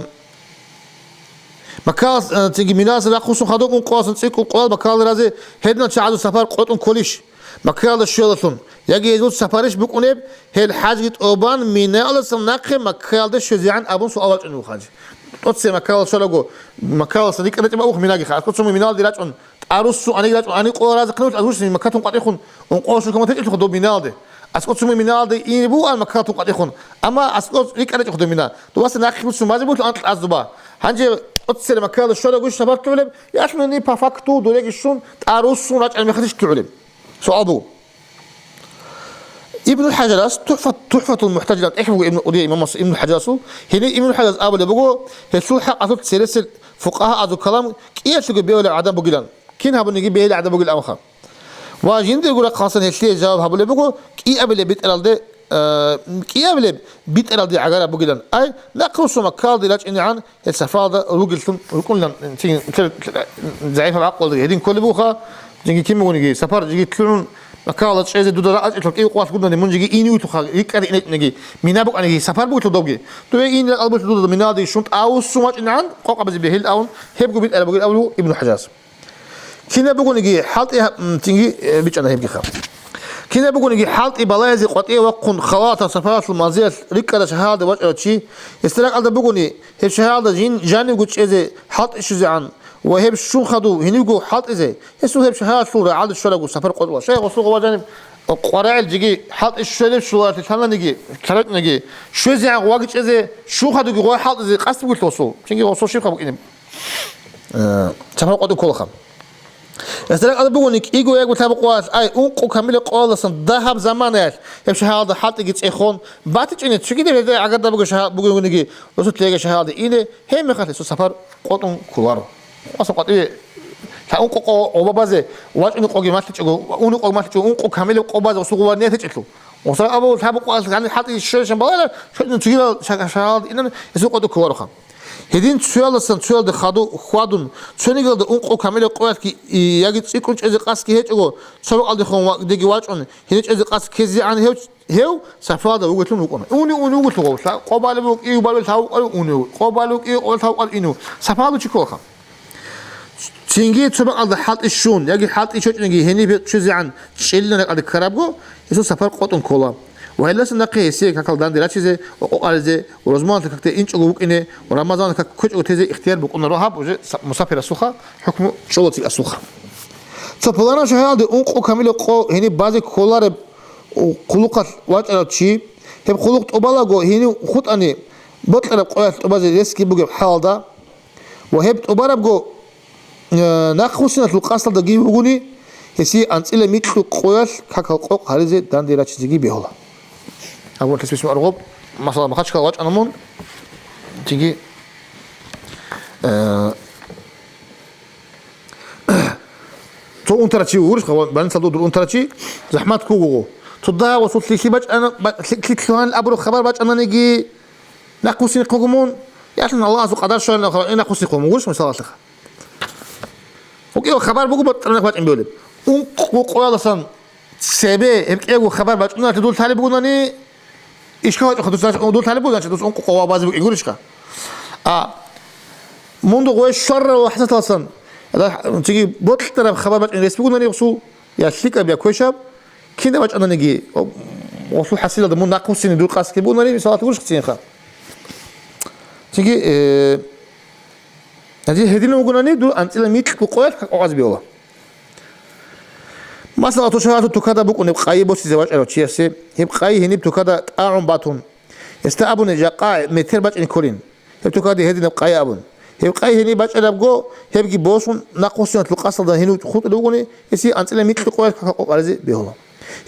Маккаялъ, э, цинги Минаялъ рахъусун хадуб ункъоялдасан цӀикӀкӀун къоял Маккаялда разе гьединал чагӀазул сапар къотӀун кколищ? Маккаялда щвелалъун. Яги гьезул сапарищ букӀунеб, гьел хӀажги тӀубан Минаялдасан нахъе Маккаялда щвезегӀан абун суал бачӀунеб буго гьанже. ТӀоцебе Маккаялда щварагу, Маккаялдаса рикӀкӀад рачӀи бакӀухъ Минаги ха. Аскоцун Минаялде рачӀун, тӀаруссун, аниги рачӀун, ани къо разе хъануш азурсин Маккатун къватӀехун, ункъо шуркамат гьечӀелъухъа доб Минаялде. Аскоцун Минаялде ине бугоан Маккатун къватӀехун, амма аскоц рикӀкӀад рачӀухъ доб Мина. Дубаса нахъе руссун базе буго анкьа аз дуба. Гьанже тӀоцебе Маккаялда щварагу иш сапар лъугӀулеб, ялъунани по факту дуреги щун тӀаруссун рачӀараб мехалъищ лъугӀулеб? Суал буго. Ибн ХӀажарас ТухӀфат-, ТухӀфатул МухӀтажилан тӀехь буго Ибн, Ибн Мас-, Ибн ХӀажарасул, гьенив Ибн ХӀажарас абулеб буго, гьелъул хӀакъалъулъ цересел фукъагьаазул калам кӀиялъулго бегьулеб гӀадаб бугилан, кин гьабуниги бегьулеб гӀадаб бугилан абунха. Ва жиндирго рахъалъан гьелъие жаваб гьабулеб буго, кӀиабилеб битӀаралде, э, кӀиабилеб битӀаралде гӀагараб бугилан. Ай, нахъ руссун Маккаялде рачӀинегӀан, гьел сапаралда ругеллъун рукӀунилан, цин, цин, загӀипаб гӀакълуялда гьедин кколеб бугоха, жинги кин бугониги, сапар жиги лъугӀун, Маккаялда чӀезе дуда рагӀачӀелъул кӀиго къоялъ гурони, мун жиги ине вугелъулха, рикӀкӀад инечӀониги, Мина букӀаниги, сапар бугелъул добги. Дуе ине ракӀалде бугелъул дуда Минаялде щун тӀа вуссун вачӀинегӀан, къокъабизе бегьил абун, гьебго битӀараб бугил абулеб Ибн ХӀажарас. Кинаб бугониги хӀалтӀи гьаб-, м, цинги, э, бичӀчӀана гьебгиха. Кинаб бугониги хӀалтӀи балагьизе къватӀиве вахъун халалатаб сапаралъул манзилалъ рикӀкӀараб шагьаралде вачӀарав чи, гьесда ракӀалда бугони, гьеб шагьаралда жин-, жанивго чӀезе хӀалтӀи щвезегӀан ва гьеб щун хадув гьенивго хӀалтӀизе, гьесул гьеб шагьаралъул рагӀалде щварабго сапар къотӀула. Щай гъосул гъова жаниб къварагӀел жиги хӀалтӀи щвелеб щуларалъе лъананиги, лъарачӀониги, щвезегӀан гъоваги чӀезе, щун хадуги гъовай хӀалтӀизе къасд бугелъул гъосул. Цинги гъосул щибха букӀинеб? Э, сапар къотӀун кколаха. Гьесда ракӀалда бугони кӀиго яги лъабго къоялъ, ай, ункъо камилаб къоялдасан дагьаб заманаялъ гьеб шагьаралда хӀалтӀиги цӀехон батичӀони, цогидаб гьезда гӀагарда бугеб шагьа-, бугевгониги, росулъ леги шагьаралда ине, гьеб мехалъ гьесул сапар къотӀун кколаро. Аса къватӀиве лъа ункъо къо гъоба базе вачӀунеб къоги малъичӀого, унеб къоги малъичӀого, ункъо камилаб къо базе гъосул гъова нетечӀелъул. Гъосда абу лъабго къоялъ гьаниб хӀалтӀи щвелищан балагьана, щведин цогидал ша-, шагьаралда инан гьесул къотӀун кколароха. Гьедин цоялдасан цоялде хаду-, хьвадун, цонигалда ункъо камилаб къоялъги, и, яги цӀикӀкӀун чӀезе къасдги гьечӀого, цо бакӀалдехун ва-, деги вачӀун, гьенив чӀезе къасд ккезегӀан гьев, гьев сапаралда вугелъун вукӀуна. Унев, унев вугелъул гъов, лъа-, къо балеб буго, кӀиго балеб буго, лъабго къо унев, къо балеб буго, кӀиго къо лъабго къо инев. Сапаралда чи кколаха. Цинги цо бакӀалда хӀалтӀи щун, яги хӀалтӀи щвечӀониги гьениб гьев чӀезегӀан чӀелилан ракӀалде ккарабго, гьесул сапар къотӀун ккола. Ва гьелдасан нахъе гьесие какал данде рачизе ва къокъаризе ва рузманалъе какде инчӀого вукӀине ва рамазаналъе как кквечӀого тезе ихтияр букӀунаро, гьаб уже са-, мусапирасулха хӀукму чӀола цӀикӀкӀасулха. Цо пуланаб шагьаралде ункъо камилаб къо гьениб базе кколареб хъулухъалъ вачӀарав чи, гьеб хъулухъ тӀубалаго гьенив хутӀани, бокьараб къоялъ тӀубазе ресги бугеб хӀалалда, ва гьеб тӀубарабго, э, нахъвуссиналъул къасдалдаги вугони, гьесие анцӀила микьго къоялъ какал къокъ гьаризе данде рачизеги бегьула. Абу Лъис бисмил аргъуб, масала, Махачкала вачӀана мун, диги, э, цо унтарав чи вугурищ, больницалда дур унтарав чи, захӀмат ккугого. Цо дагьа ва цо лъилъи бачӀана, ба-, лъи-, лъилъи лъугьанил абураб хабар бачӀананиги, нахъвуссине ккуго мун, ялъун Аллагьасул къадар щвараб хабар, э, нахъвуссине ккуго мун вугурищ, масала, лъиха. ГьукӀиго хабар буго батӀа-, батӀа-, бачӀун бегьулеб. Ункъго къоялдасан цебе гьеб кӀиябго хабар бачӀунаралъе дуда лъалеб бугони, ишкал гьечӀоха, дус, дус лъалеб буго, значит, дус ункъо къо базе букӀине гурищха. А мун дугъ гъой щварав хӀасаталдасан, циги бокьараб хабар бачӀине рес бугони гъосул, я лъикӀаб, я квешаб, кинаб бачӀананиги, гъосул хӀасилалда мун нахъвуссине дур къасд ккеб бугони, мисалалъе гурищха цинха. Циги, э, Гьанже гьединав вугони, дур анцӀила микьго къоялъ къокъазе бегьула. Масала, цо шагьаралъул тукада букӀунеб къайи босизе вачӀарав чиясе, гьеб къайи гьениб тукада тӀагӀун батун, гьесда абуни, жакъа метер бачӀине кколин, гьеб тукаде гьединаб къайи абун. Гьеб къайи гьениб бачӀарабго, гьебги босун, нахъвуссиналъул къасдалда гьенив хутӀулев вугони, гьесие анцӀила микьго къоялъ какал къокъаризе бегьула.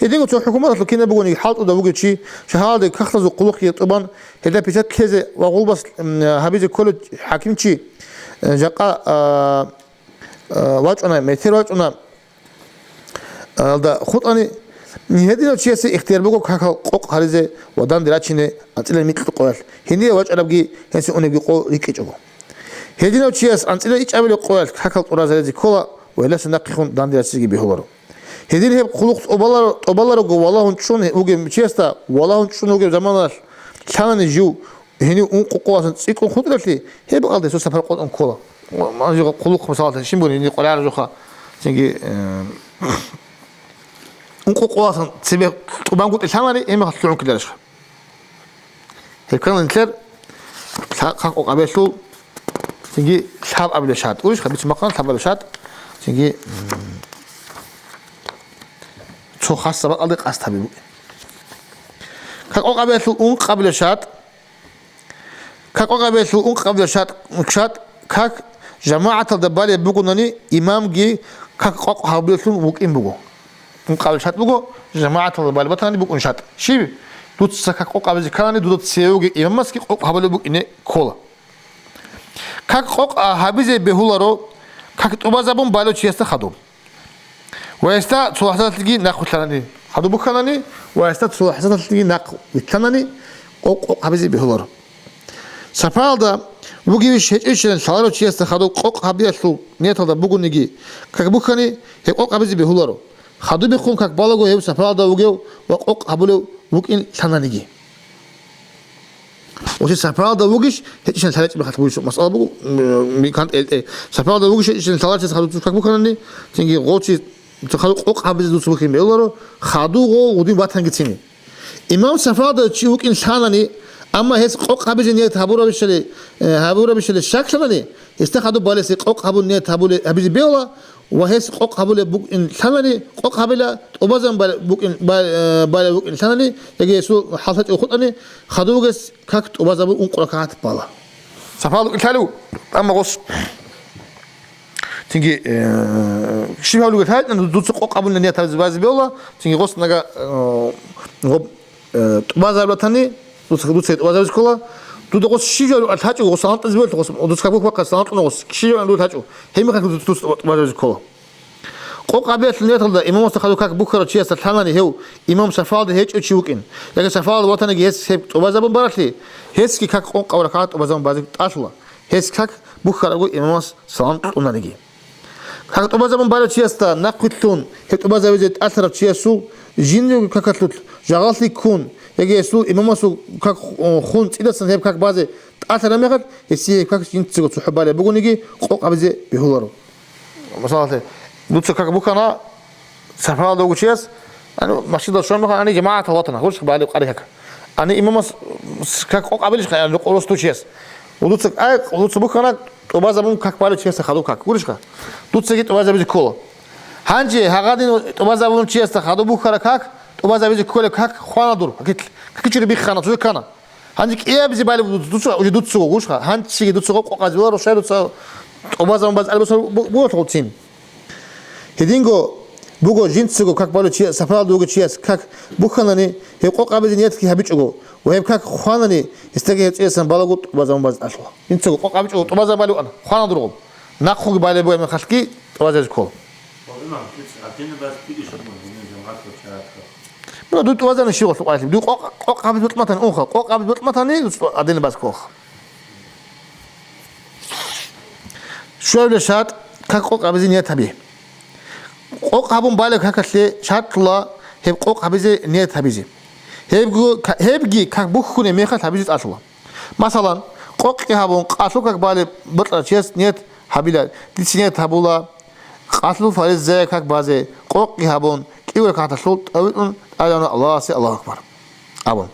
Гьединго цо хӀукуматалъул кинаб бугониги хӀалтӀуда вугев чи, шагьаралде кахлъазул хъулухъги тӀубан, гьелда печать лъезе ва гъулбас, м, гьабизе кколев хӀакимчи, э, жакъа, а, а, вачӀуна, метер вачӀуна, алда хутӀани, гьединав чиясе ихтияр буго какал къокъ гьаризе ва данде рачине анцӀила микьго къоялъ, гьениве вачӀарабги гьесие унебги къо рикӀкӀичӀого. Гьединав чияс анцӀила ичӀабилеб къоялъ какал тӀуразаризе ккола ва гьелдаса нахъехун данде рачизеги бегьуларо. Гьедин гьеб хъулухъ тӀубалар-, тӀубаларого валагьун чӀун вугев чиясда, валагьун чӀун вугеб заманалъ лъанани жив гьенив ункъо къоялдасан цӀикӀкӀун хутӀаралъе, гьеб бакӀалде гьесул сапар къотӀун ккола. Ва, ва, хъулухъ, мисалалъе, щиб бугони, гьенир къваригӀараб жоха, цинги, э, ункъо къоялдасан цебе тӀубангутӀи лъанани, гьеб мехалъ лъугӀун ккеларищха? Гьеб ккани нилъер лъа-, хъа-, къокъабиялъул цинги лъабабилеб шартӀ. Урищха, бицун бахъана лъабабилеб шартӀ. Цинги, м, цо хасаб бакӀалде къасд гьаби букӀин. Хъа-, къокъабиялъул ункъабилеб шартӀ. Хъа-, къокъабиялъул ункъабилеб шартӀ, шартӀ как жамагӀаталда балеб бугони, имамги как къокъ гьабулеллъун вукӀин буго. Ункъабил шартӀ буго, жамагӀаталда балеб батани букӀун шартӀ. Щиб? Дуца как къокъ гьабизе кканани, дуда цевеги имамасги къокъ гьабулеб букӀине ккола. Как къокъ гьабизе бегьуларо, как тӀубазабун балев чиясда хадуб. Ва гьесда цо лахӀзаталъги нахъ вилълъанани, хадуб бухьанани, ва гьесда цо лахӀзаталъги нахъ вилълъанани, къокъ къокъ гьабизе бегьуларо. Сапаралда вугевищ гьечӀищилан лъаларев чиясда хадуб къокъ гьабиялъул нияталда бугониги, как бухьани, гьеб къокъ гьабизе бегьуларо. Хадубехун как балаго гьев сапаралда вугев ва къокъ гьабулев вукӀин лъананиги. Ва чи сапаралда вугищ, гьечӀищан лъаларичӀеб хъалъ бугищ масъала буго, м, микан тӀел-тӀе. Сапаралда вугищ, гьечӀищан лъаларчияс хадуб цо как бухьанани, цинги гъов чи цо хадуб къокъ гьабизе дуца бухьин бегьуларо, хадув гъов гъудин батанги цини. Имам сапаралда чи вукӀин лъанани, амма гьес къокъ гьабизе ният гьабурабищали, э, гьабурабищали щаклъанани, гьесда хадуб балесе къокъ гьабун ният гьабуле-, гьабизе бегьула, ва гьес къокъ гьабулеб букӀин лъанани, къокъ гьабила, тӀубазабун балеб букӀин, ба-, э, балеб букӀин лъанани, яги гьесул хӀалтӀичӀого хутӀани, хадуб вугес как тӀубазабун ункъо ракагӀат бала. Сапаралда вукӀин лъалев, амма гъос цинги, э, щиб гьавлугел гьайтӀан, дуца къокъ гьабуна ният гьабизе базе бегьула, цинги гъос нага, э, гъоб, э, тӀубазабилатани, дуца, дуца тӀубазабизе ккола, дуда гъос щиб жаваб гьачӀо, гъос гьантӀазе бегьула, гъос, дуца как бухьа, гьанкьун гъос, щиб жаваб гьачӀо, гьеб мехалъ дуца, дуца тӀубазабизе ккола. Къокъ гьабиялъул нияталда имамасда хадуб как бухьарав чиясда лъанани гьев имам сафалда гьечӀев чи вукӀин, яги сафалда ватаниги гьес гьеб тӀубазабун баралъи, гьесги как къокъ ракагӀат тӀубазабун базе тӀалъула, гьес как бухьарабго имамас салам кьунаниги. Как тӀубазабун барав чиясда нахъвилълъун гьеб тӀубазабизе тӀалъарав чиясул жиндирго какалъулъ жагъаллъи ккун, яги гьесул имамасул как хун цӀидасан гьеб как базе тӀалъараб мехалъ, гьесие гьеб как жинцаго цохӀо балеб бугониги къокъ гьабизе бегьуларо. Масалалъе, дуца как бухьана, сапаралда вугев чияс, ани, масжидалъ щван бахъана, ани, жамагӀаталъ ватана, гурищха балеб къари как. Ани, имамас как къокъ гьабилищха, ани, рукъу росулев чияс. Ва дуца, ай, дуца бухьана, тӀубазабун как балев чиясда хадуб как, гурищха? Дуцаги тӀубазабизе ккола. Гьанже гьагъадин тӀубазабун чиясда хадуб бухьараб как, тӀубазабизе кколеб как хвана дур, какилъ, какичӀого биххана, цоги ккана. Гьанже кӀиабизе балеб дуца, уже дуцаго гурищха, гьанжеги дуцаго къокъ гьабизе бегьуларо, щай дуца тӀубазабун базе тӀалъула бу-, бугелъул цин. Гьединго буго жинцаго как балев чияс, сапаралда вугев чияс как бухьанани, гьеб къокъ гьабизе ниятги гьабичӀого ва гьеб как хванани, гьесдаги гьеб цӀидасан балаго тӀубазабун базе тӀалъула. Жинцаго къокъ гьабичӀого тӀубазабун балев ана, хвана дургъуб. Нахъеги балеб бугеб мехалъги тӀубазабизе ккола. Ва имам, кица гьадинабаз кидиш мун, гьанин жамагӀаталъ чарахъа. Муна дуй тӀубазабуни щиб гъолъул къвалъи? Дуй къокъ, къокъ гьабизе бокьун батани унха, къокъ гьабизе бокьун батани, дуц гьадинабаз кколха. Щуабилеб шартӀ, как къокъ гьабизе ният гьаби. Къокъ гьабун балеб какалъе шартӀула гьеб къокъ гьабизе ният гьабизе. Гьебго-, ка-, гьебги как бухьунеб мехалъ гьабизе тӀалъула. Масалан, къокъги гьабун, къалъул как балеб бокьарав чияс ният гьабила, дица ният гьабула, къалъул фаризаяб как базе, къокъги гьабун, кӀиго ракагӀаталъул тӀад витӀун тӀадегӀанав Аллагьасе Аллагьу акбар абун.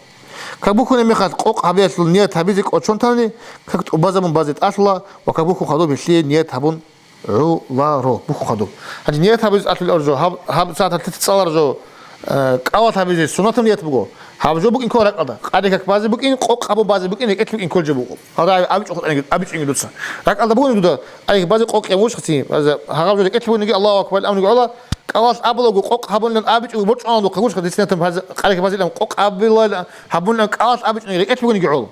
Как бухьунеб мехалъ къокъ гьабиялъул ният гьабизе кӀочон тани, как тӀубазабун базе тӀалъула ва как бухьун хадуб гьелъие ният гьабун гӀоларо, бухьун хадуб. Гьанже ният гьабизе тӀалъулеб жо, гьаб, гьаб сагӀаталъ дица цӀалараб жо, э, кӀалалъ гьабизе суннатаб ният буго. Гьаб жо букӀин ккола ракӀалда. Къаде как базе букӀин, къокъ гьабун базе букӀин, рекӀелъ букӀин кколеб жо буго. Гьалда абичӀо-, абичӀони дуца. РакӀалда бугони дуда, къаде как базе къокъ гьабун гурищха цин. Базе гьагъаб жо рекӀелъ бугониги Аллагьу акбар абуниги гӀола, кӀалалъ абулеб къокъ гьабунилан абичӀого борчӀун гурищха дица ният гьабизе, къаде как базе къокъ гьабилан, гьабунилан кӀалалъ абичӀони рекӀелъ бугониги гӀол.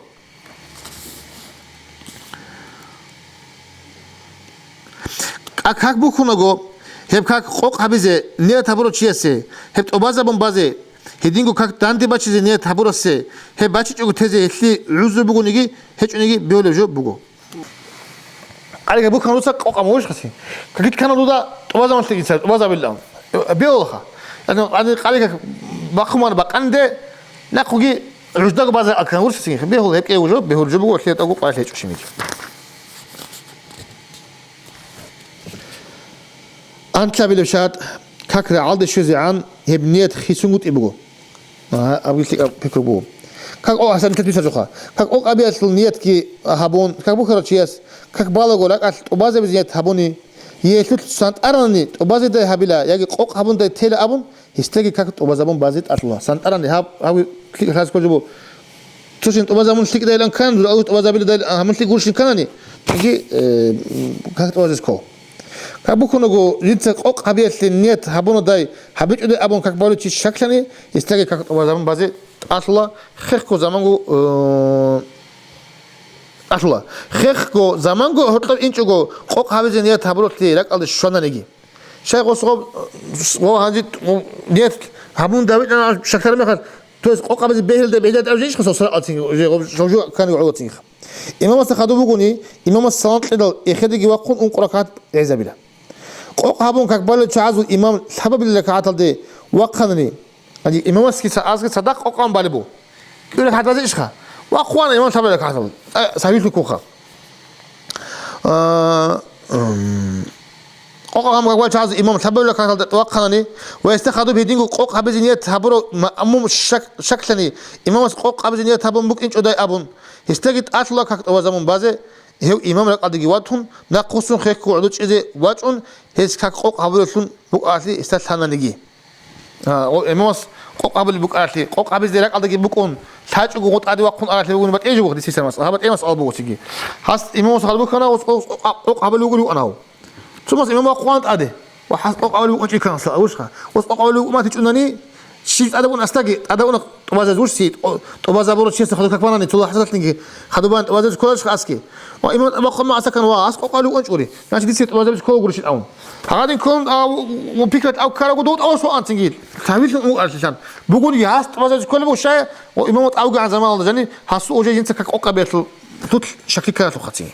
Как, как бухьунаго, гьеб как къокъ гьабизе ният гьабурав чиясе, гьеб тӀубазабун базе, гьединго как данде бачизе ният гьабурасе, гьеб бачичӀого тезе гьелъие гӀузру бугониги гьечӀониги бегьулеб жо буго. Къаде как бухьана дуца къокъ гьабун гурищха цин. Какит ккана дуда тӀубазабун лъикӀица, тӀубазабилан. Бегьулаха. Яни, яни къаде как бахъун бакӀанде, нахъеги гӀуждаго базе аккан гурищха цин. Бегьула, гьеб кӀиябго жо, бегьулеб жо буго, гьелъие тӀаде къокъ гьечӀо щибниги. Анлъабилеб шартӀ, как рагӀалде щвезегӀан гьеб ният хисунгутӀи буго. А, абги лъикӀаб пикру буго. Как, о, гьасан нилъер дуца жоха. Как къокъ гьабиялъул ниятги гьабун, как бухьарав чияс, как балаго ракӀалъ тӀубазабизе ният гьабуни, гьелъулъ сантӀаранани тӀубазедай гьабила яги къокъ гьабундай тела абун, гьесдаги как тӀубазабун базе тӀалъула. СантӀарани гьаб, гьаб лъикӀ хасго жо буго. Цо щин тӀубазабун лъикӀдайилан ккан, дур авуш тӀубазабилдай гьабун лъикӀ гурищин кканани, цоги, э, как тӀубазес ккол. Как букунаго, жинца къокъ гьабиялъе ният гьабунадай, гьабичӀодай абун как балев чи щаклъани, гьесдаги как тӀубазабун базе тӀалъула, хехго заманго, э, тӀалъула. Хехго заманго гьоркьоб инчӀого къокъ гьабизе ният гьабуралъе ракӀалде щвананиги. Щай гъос гъоб-, гъо гьанже ният гьабун давичӀана щаклъараб мехалъ, то есть къокъ гьабизе бегьилда бегьилда тӀад жинчӀха сосра алцин, уже гъоб-, жо-, жо-, ккани гӀолатингиха. Имамасда хадуб бугони, имамас салам кьедал эхедеги вахъун ункъо ракагӀат гӀезабила. Къокъ гьабун как балев чагӀазул имам лъабабилеб ракагӀаталде вахъанани, гьанже имамасги ца-, азги цадахъ къокъ гьабун балеб буго. КӀиго ракагӀат базе ишха? Вахъуна имам лъабабилеб ракагӀаталде. А, сагьвилъуккунха. А, м, къокъ гьабун как балев чагӀазул имам лъабабилеб ракагӀаталде вахъанани ва гьесда хадуб гьединго къокъ гьабизе ният гьабурав маъмум щак-, щаклъани, имамас къокъ гьабизе ният гьабун букӀинчӀодай абун, гьесдаги тӀалъула как тӀубазабун базе, гьев имам ракӀалдеги ватун, нахъвуссун хехго гӀодов чӀезе вачӀун, гьес как къокъ гьабулевлъун букӀаралъе гьесда лъананиги. А, о, имамас къокъ гьабулеб букӀаралъе, къокъ гьабизе ракӀалдеги букӀун, лъачӀого гъо тӀаде вахъун аралъе бугони батӀияб жо буго, дисисамас, гьаб батӀияб масъала буго циги. Гьас имамас гьарбухьана, ос къокъ, къокъ гьабулев вугони вукӀана гьав. Цо мас имам вахъун тӀаде. Ва гьас къокъ гьабулев вукӀун чи ккана, гьавуршха. Ос къокъ гьабулев вукӀун матичӀунани, щив тӀадабун асдаги, тӀадабуна тӀубазазе вурси, тӀо-, тӀубазабурав чиясда хадуб как банани, цо лахӀзатлъинги хадубан тӀубазабизе кколарищха аски. Ва имам тӀад бахъун ма асакан ва ас къокъ гьабулев вукӀанчӀури. Значит, дица тӀубазабизе кколагури щитӀавун. Гьагадин кколун, а, у, у, пикрат ав ккарагу дов тӀавас ваанцинги. Тавилъун вукӀаралъилъан. Бугун гьас тӀубазабизе кколеб щай, ва имам тӀавгагӀан заманалда жани, гьасул уже жинца как къокъ гьабиялъул тут шакли ккаралъухъацин.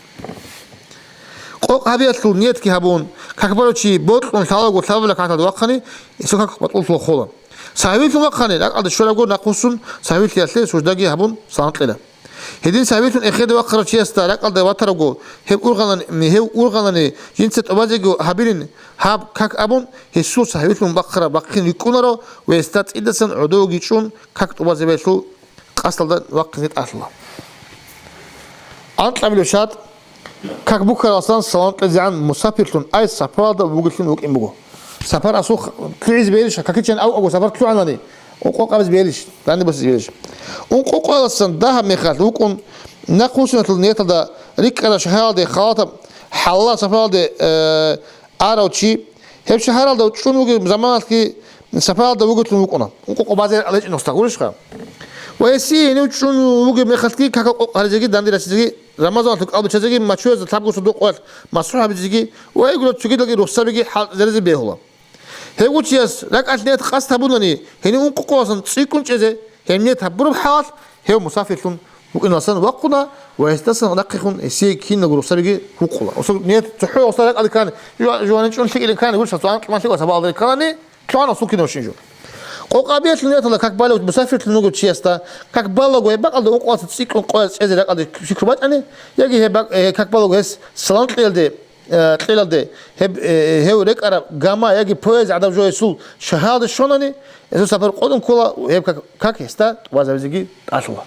Къокъ гьабиялъул ниятги гьабун, как балев чи бокьун лъалаго лъабабилеб ракагӀаталде вахъани, гьесул как батӀуллъула хола. Сагьвилъун вахъани, ракӀалде щварабго нахъвуссун, сагьвилъиялъе суждаги гьабун, салам кьела. Гьедин сагьвилъун эхеде вахъарав чиясда ракӀалде ватарабго, гьеб ургъанани, гьев ургъанани жинца тӀубазего гьабилин гьаб как абун, гьесул сагьвилъун бахъараб бахъин рикӀкӀунаро ва гьесда цӀидасан гӀодовги чӀун как тӀубазабиялъул къасдалда вахъине тӀалъула. Анкьабилеб шартӀ, как букаралдасан салам кьезегӀан мусапирлъун, ай сапаралда вугевлъун вукӀин буго. Сапар асухъ лъугӀизе берищ, какичӀен авъаго сапар лъугӀанани, ункъо къабизе берищ, данде босизе берищ. Ункъо къоялдасан дагьаб мехалъ вукӀун, нахъвуссиналъул нияталда рикӀкӀараб шагьаралде халатаб хӀалалаб сапаралде, э, арав чи, гьеб шагьаралда чӀун вугеб заманалъги сапаралда вугевлъун вукӀуна. Ункъо къо базе гьечӀин устагъурищха? Ва гьесие гьенив чӀун вугеб мехалъги какал къокъ гьаризеги, данде рачизеги, Рамазаналъул кӀал биччазеги, мачуязда лъабго сордо къоялъ масхӀу гьабизеги ва гьегурал цогидалги рухсабиги хӀалтӀизаризе бегьула. Гьеб гучияс ракӀалъ ният къасд гьабунани, гьенив ункъо къоялдасан цӀикӀкӀун чӀезе, гьеб ният гьабураб хӀалалъ гьев мусафирлъун вукӀиналдасан вахъуна ва гьесдасан нахъехун гьесие киналго рухсабиги гьукъула. Гьесул ният цохӀо гьесда ракӀалде ккани, жугьа-, жугьанин чӀун лъикӀилин ккани, гурищ, цо анкьман лъикӀал сабаалда кканани, лъугьана суккине вущин жо. Къокъ гьабиялъул нияталда как балев мусафирлъун вугев чиясда, как балаго гьеб бакӀалда ункъоялдаса цӀикӀкӀун къоялдаса чӀезе ракӀалде пикру бачӀани, яги гьеб бакӀ-, э, как балаго гьес салам кьеялде, э, кьелалде, гьеб, э, гьев рекӀараб гама яги поезд гӀадаб жо гьесул шагьаралде щванани, гьесул сапар къотӀун ккола, гьеб как, как гьесда тӀубазабизеги тӀалъула.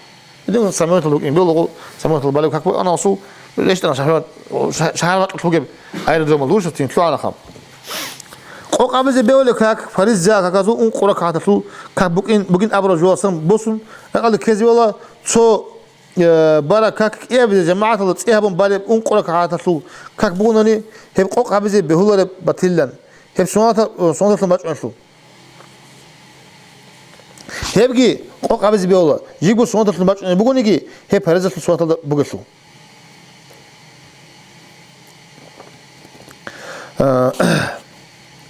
Гьедин самолеталда вукӀин бегьулаго, самолеталда балев как букӀана гьесул, рещтӀана шагьар-, ша-, шагьар вакьулъ вугеб аэродромалда, гурищ, гьатин лъугӀана хаб. Къокъ гьабизе бегьулеб как, фариза каказул ункъо ракагӀаталъул как букӀин, бугин абураб жоялдасан босун, ракӀалде ккезе бегьула, цо э, бара как кӀиабизе жамагӀаталда цӀи гьабун балеб ункъо ракагӀаталъул как бугунани, гьеб къокъ гьабизе бегьулареб батилан, гьеб сунната-, э, суннаталъун бачӀунелъул. Гьебги къокъ гьабизе бегьула, жибго суннаталъун бачӀунеб бугониги, гьеб паризалъул суннаталда бугелъул. Э,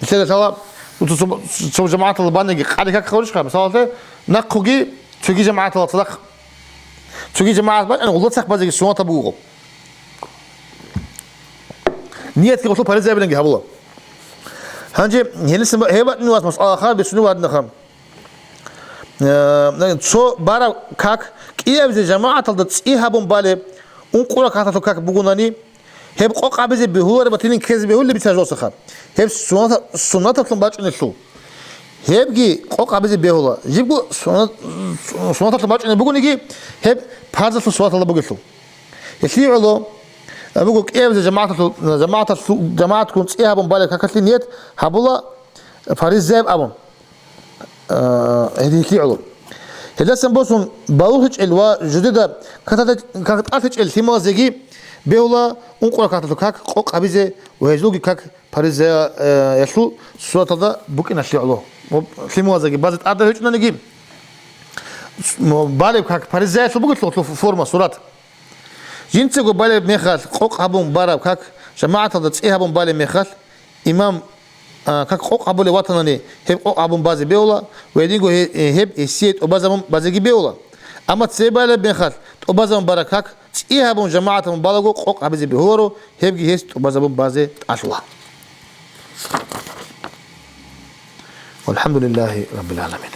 нилъеда лъала, цо, цо, цо жамагӀаталда баниги къаде как гьавурищха? Мисалалъе, нахъуги цоги жамагӀаталда цадахъ, цоги жамагӀат бачӀани, гъулла цадахъ базеги суннатаб буго. Ниятги гъуллъул паризаябиланги гьабула. Гьанже гьенисан ба-, гьеб батӀине вас масъалаха, бицунеб гьадинаха. Э, цо бараб как кӀиабизе жамагӀаталда цӀи гьабун балеб, ункъо ракагӀаталъул как бугунани, гьеб къокъ гьабизе бегьулареб батилин ккезе бегьулеб бицаралдасаха. Гьеб сунната-, суннаталъун бачӀунелъул. Гьебги къокъ гьабизе бегьула. Жибго суннат-, суннаталъун бачӀунеб бугониги, гьеб парзалъул суннаталда бугелъул. Гьелъие гӀоло, э, буго кӀиабизе жамагӀаталъул, жамагӀаталъу-, жамагӀатгун цӀи гьабун балеб какалъе ният гьабула, фаризаяб абун. Э, гьединлъи гӀоло. Гьелдасан босун балугълъичӀел ва жидеда как тӀалъичӀел лъималазеги бегьула ункъо ракагӀаталъул как къокъ гьабизе ва гьезулги как паризаялъул сураталда букӀиналъе гӀоло. Ва лъималазеги базе тӀадаб гьечӀониги, балеб как паризаялъул бугелъул форма, сурат. Жинцаго балеб мехалъ къокъ гьабун бараб как жамагӀаталда цӀи гьабун балеб мехалъ, имам, а, как къокъ гьабулев ватанани, гьеб къокъ гьабун базе бегьула ва гьединго гье-, гьеб гьесие тӀубазабун базеги бегьула. Амма цебе балеб мехалъ тӀубазабун бараб как цӀи гьабун жамагӀат гьабун балаго къокъ гьабизе бегьуларо, гьебги гьес тӀубазабун базе тӀалъула. Валхамдулиллагьи раббил гӀаламин.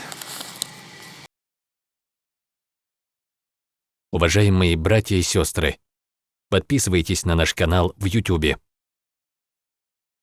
Уважаемые братья и сестры, подписывайтесь на наш канал в Ютубе.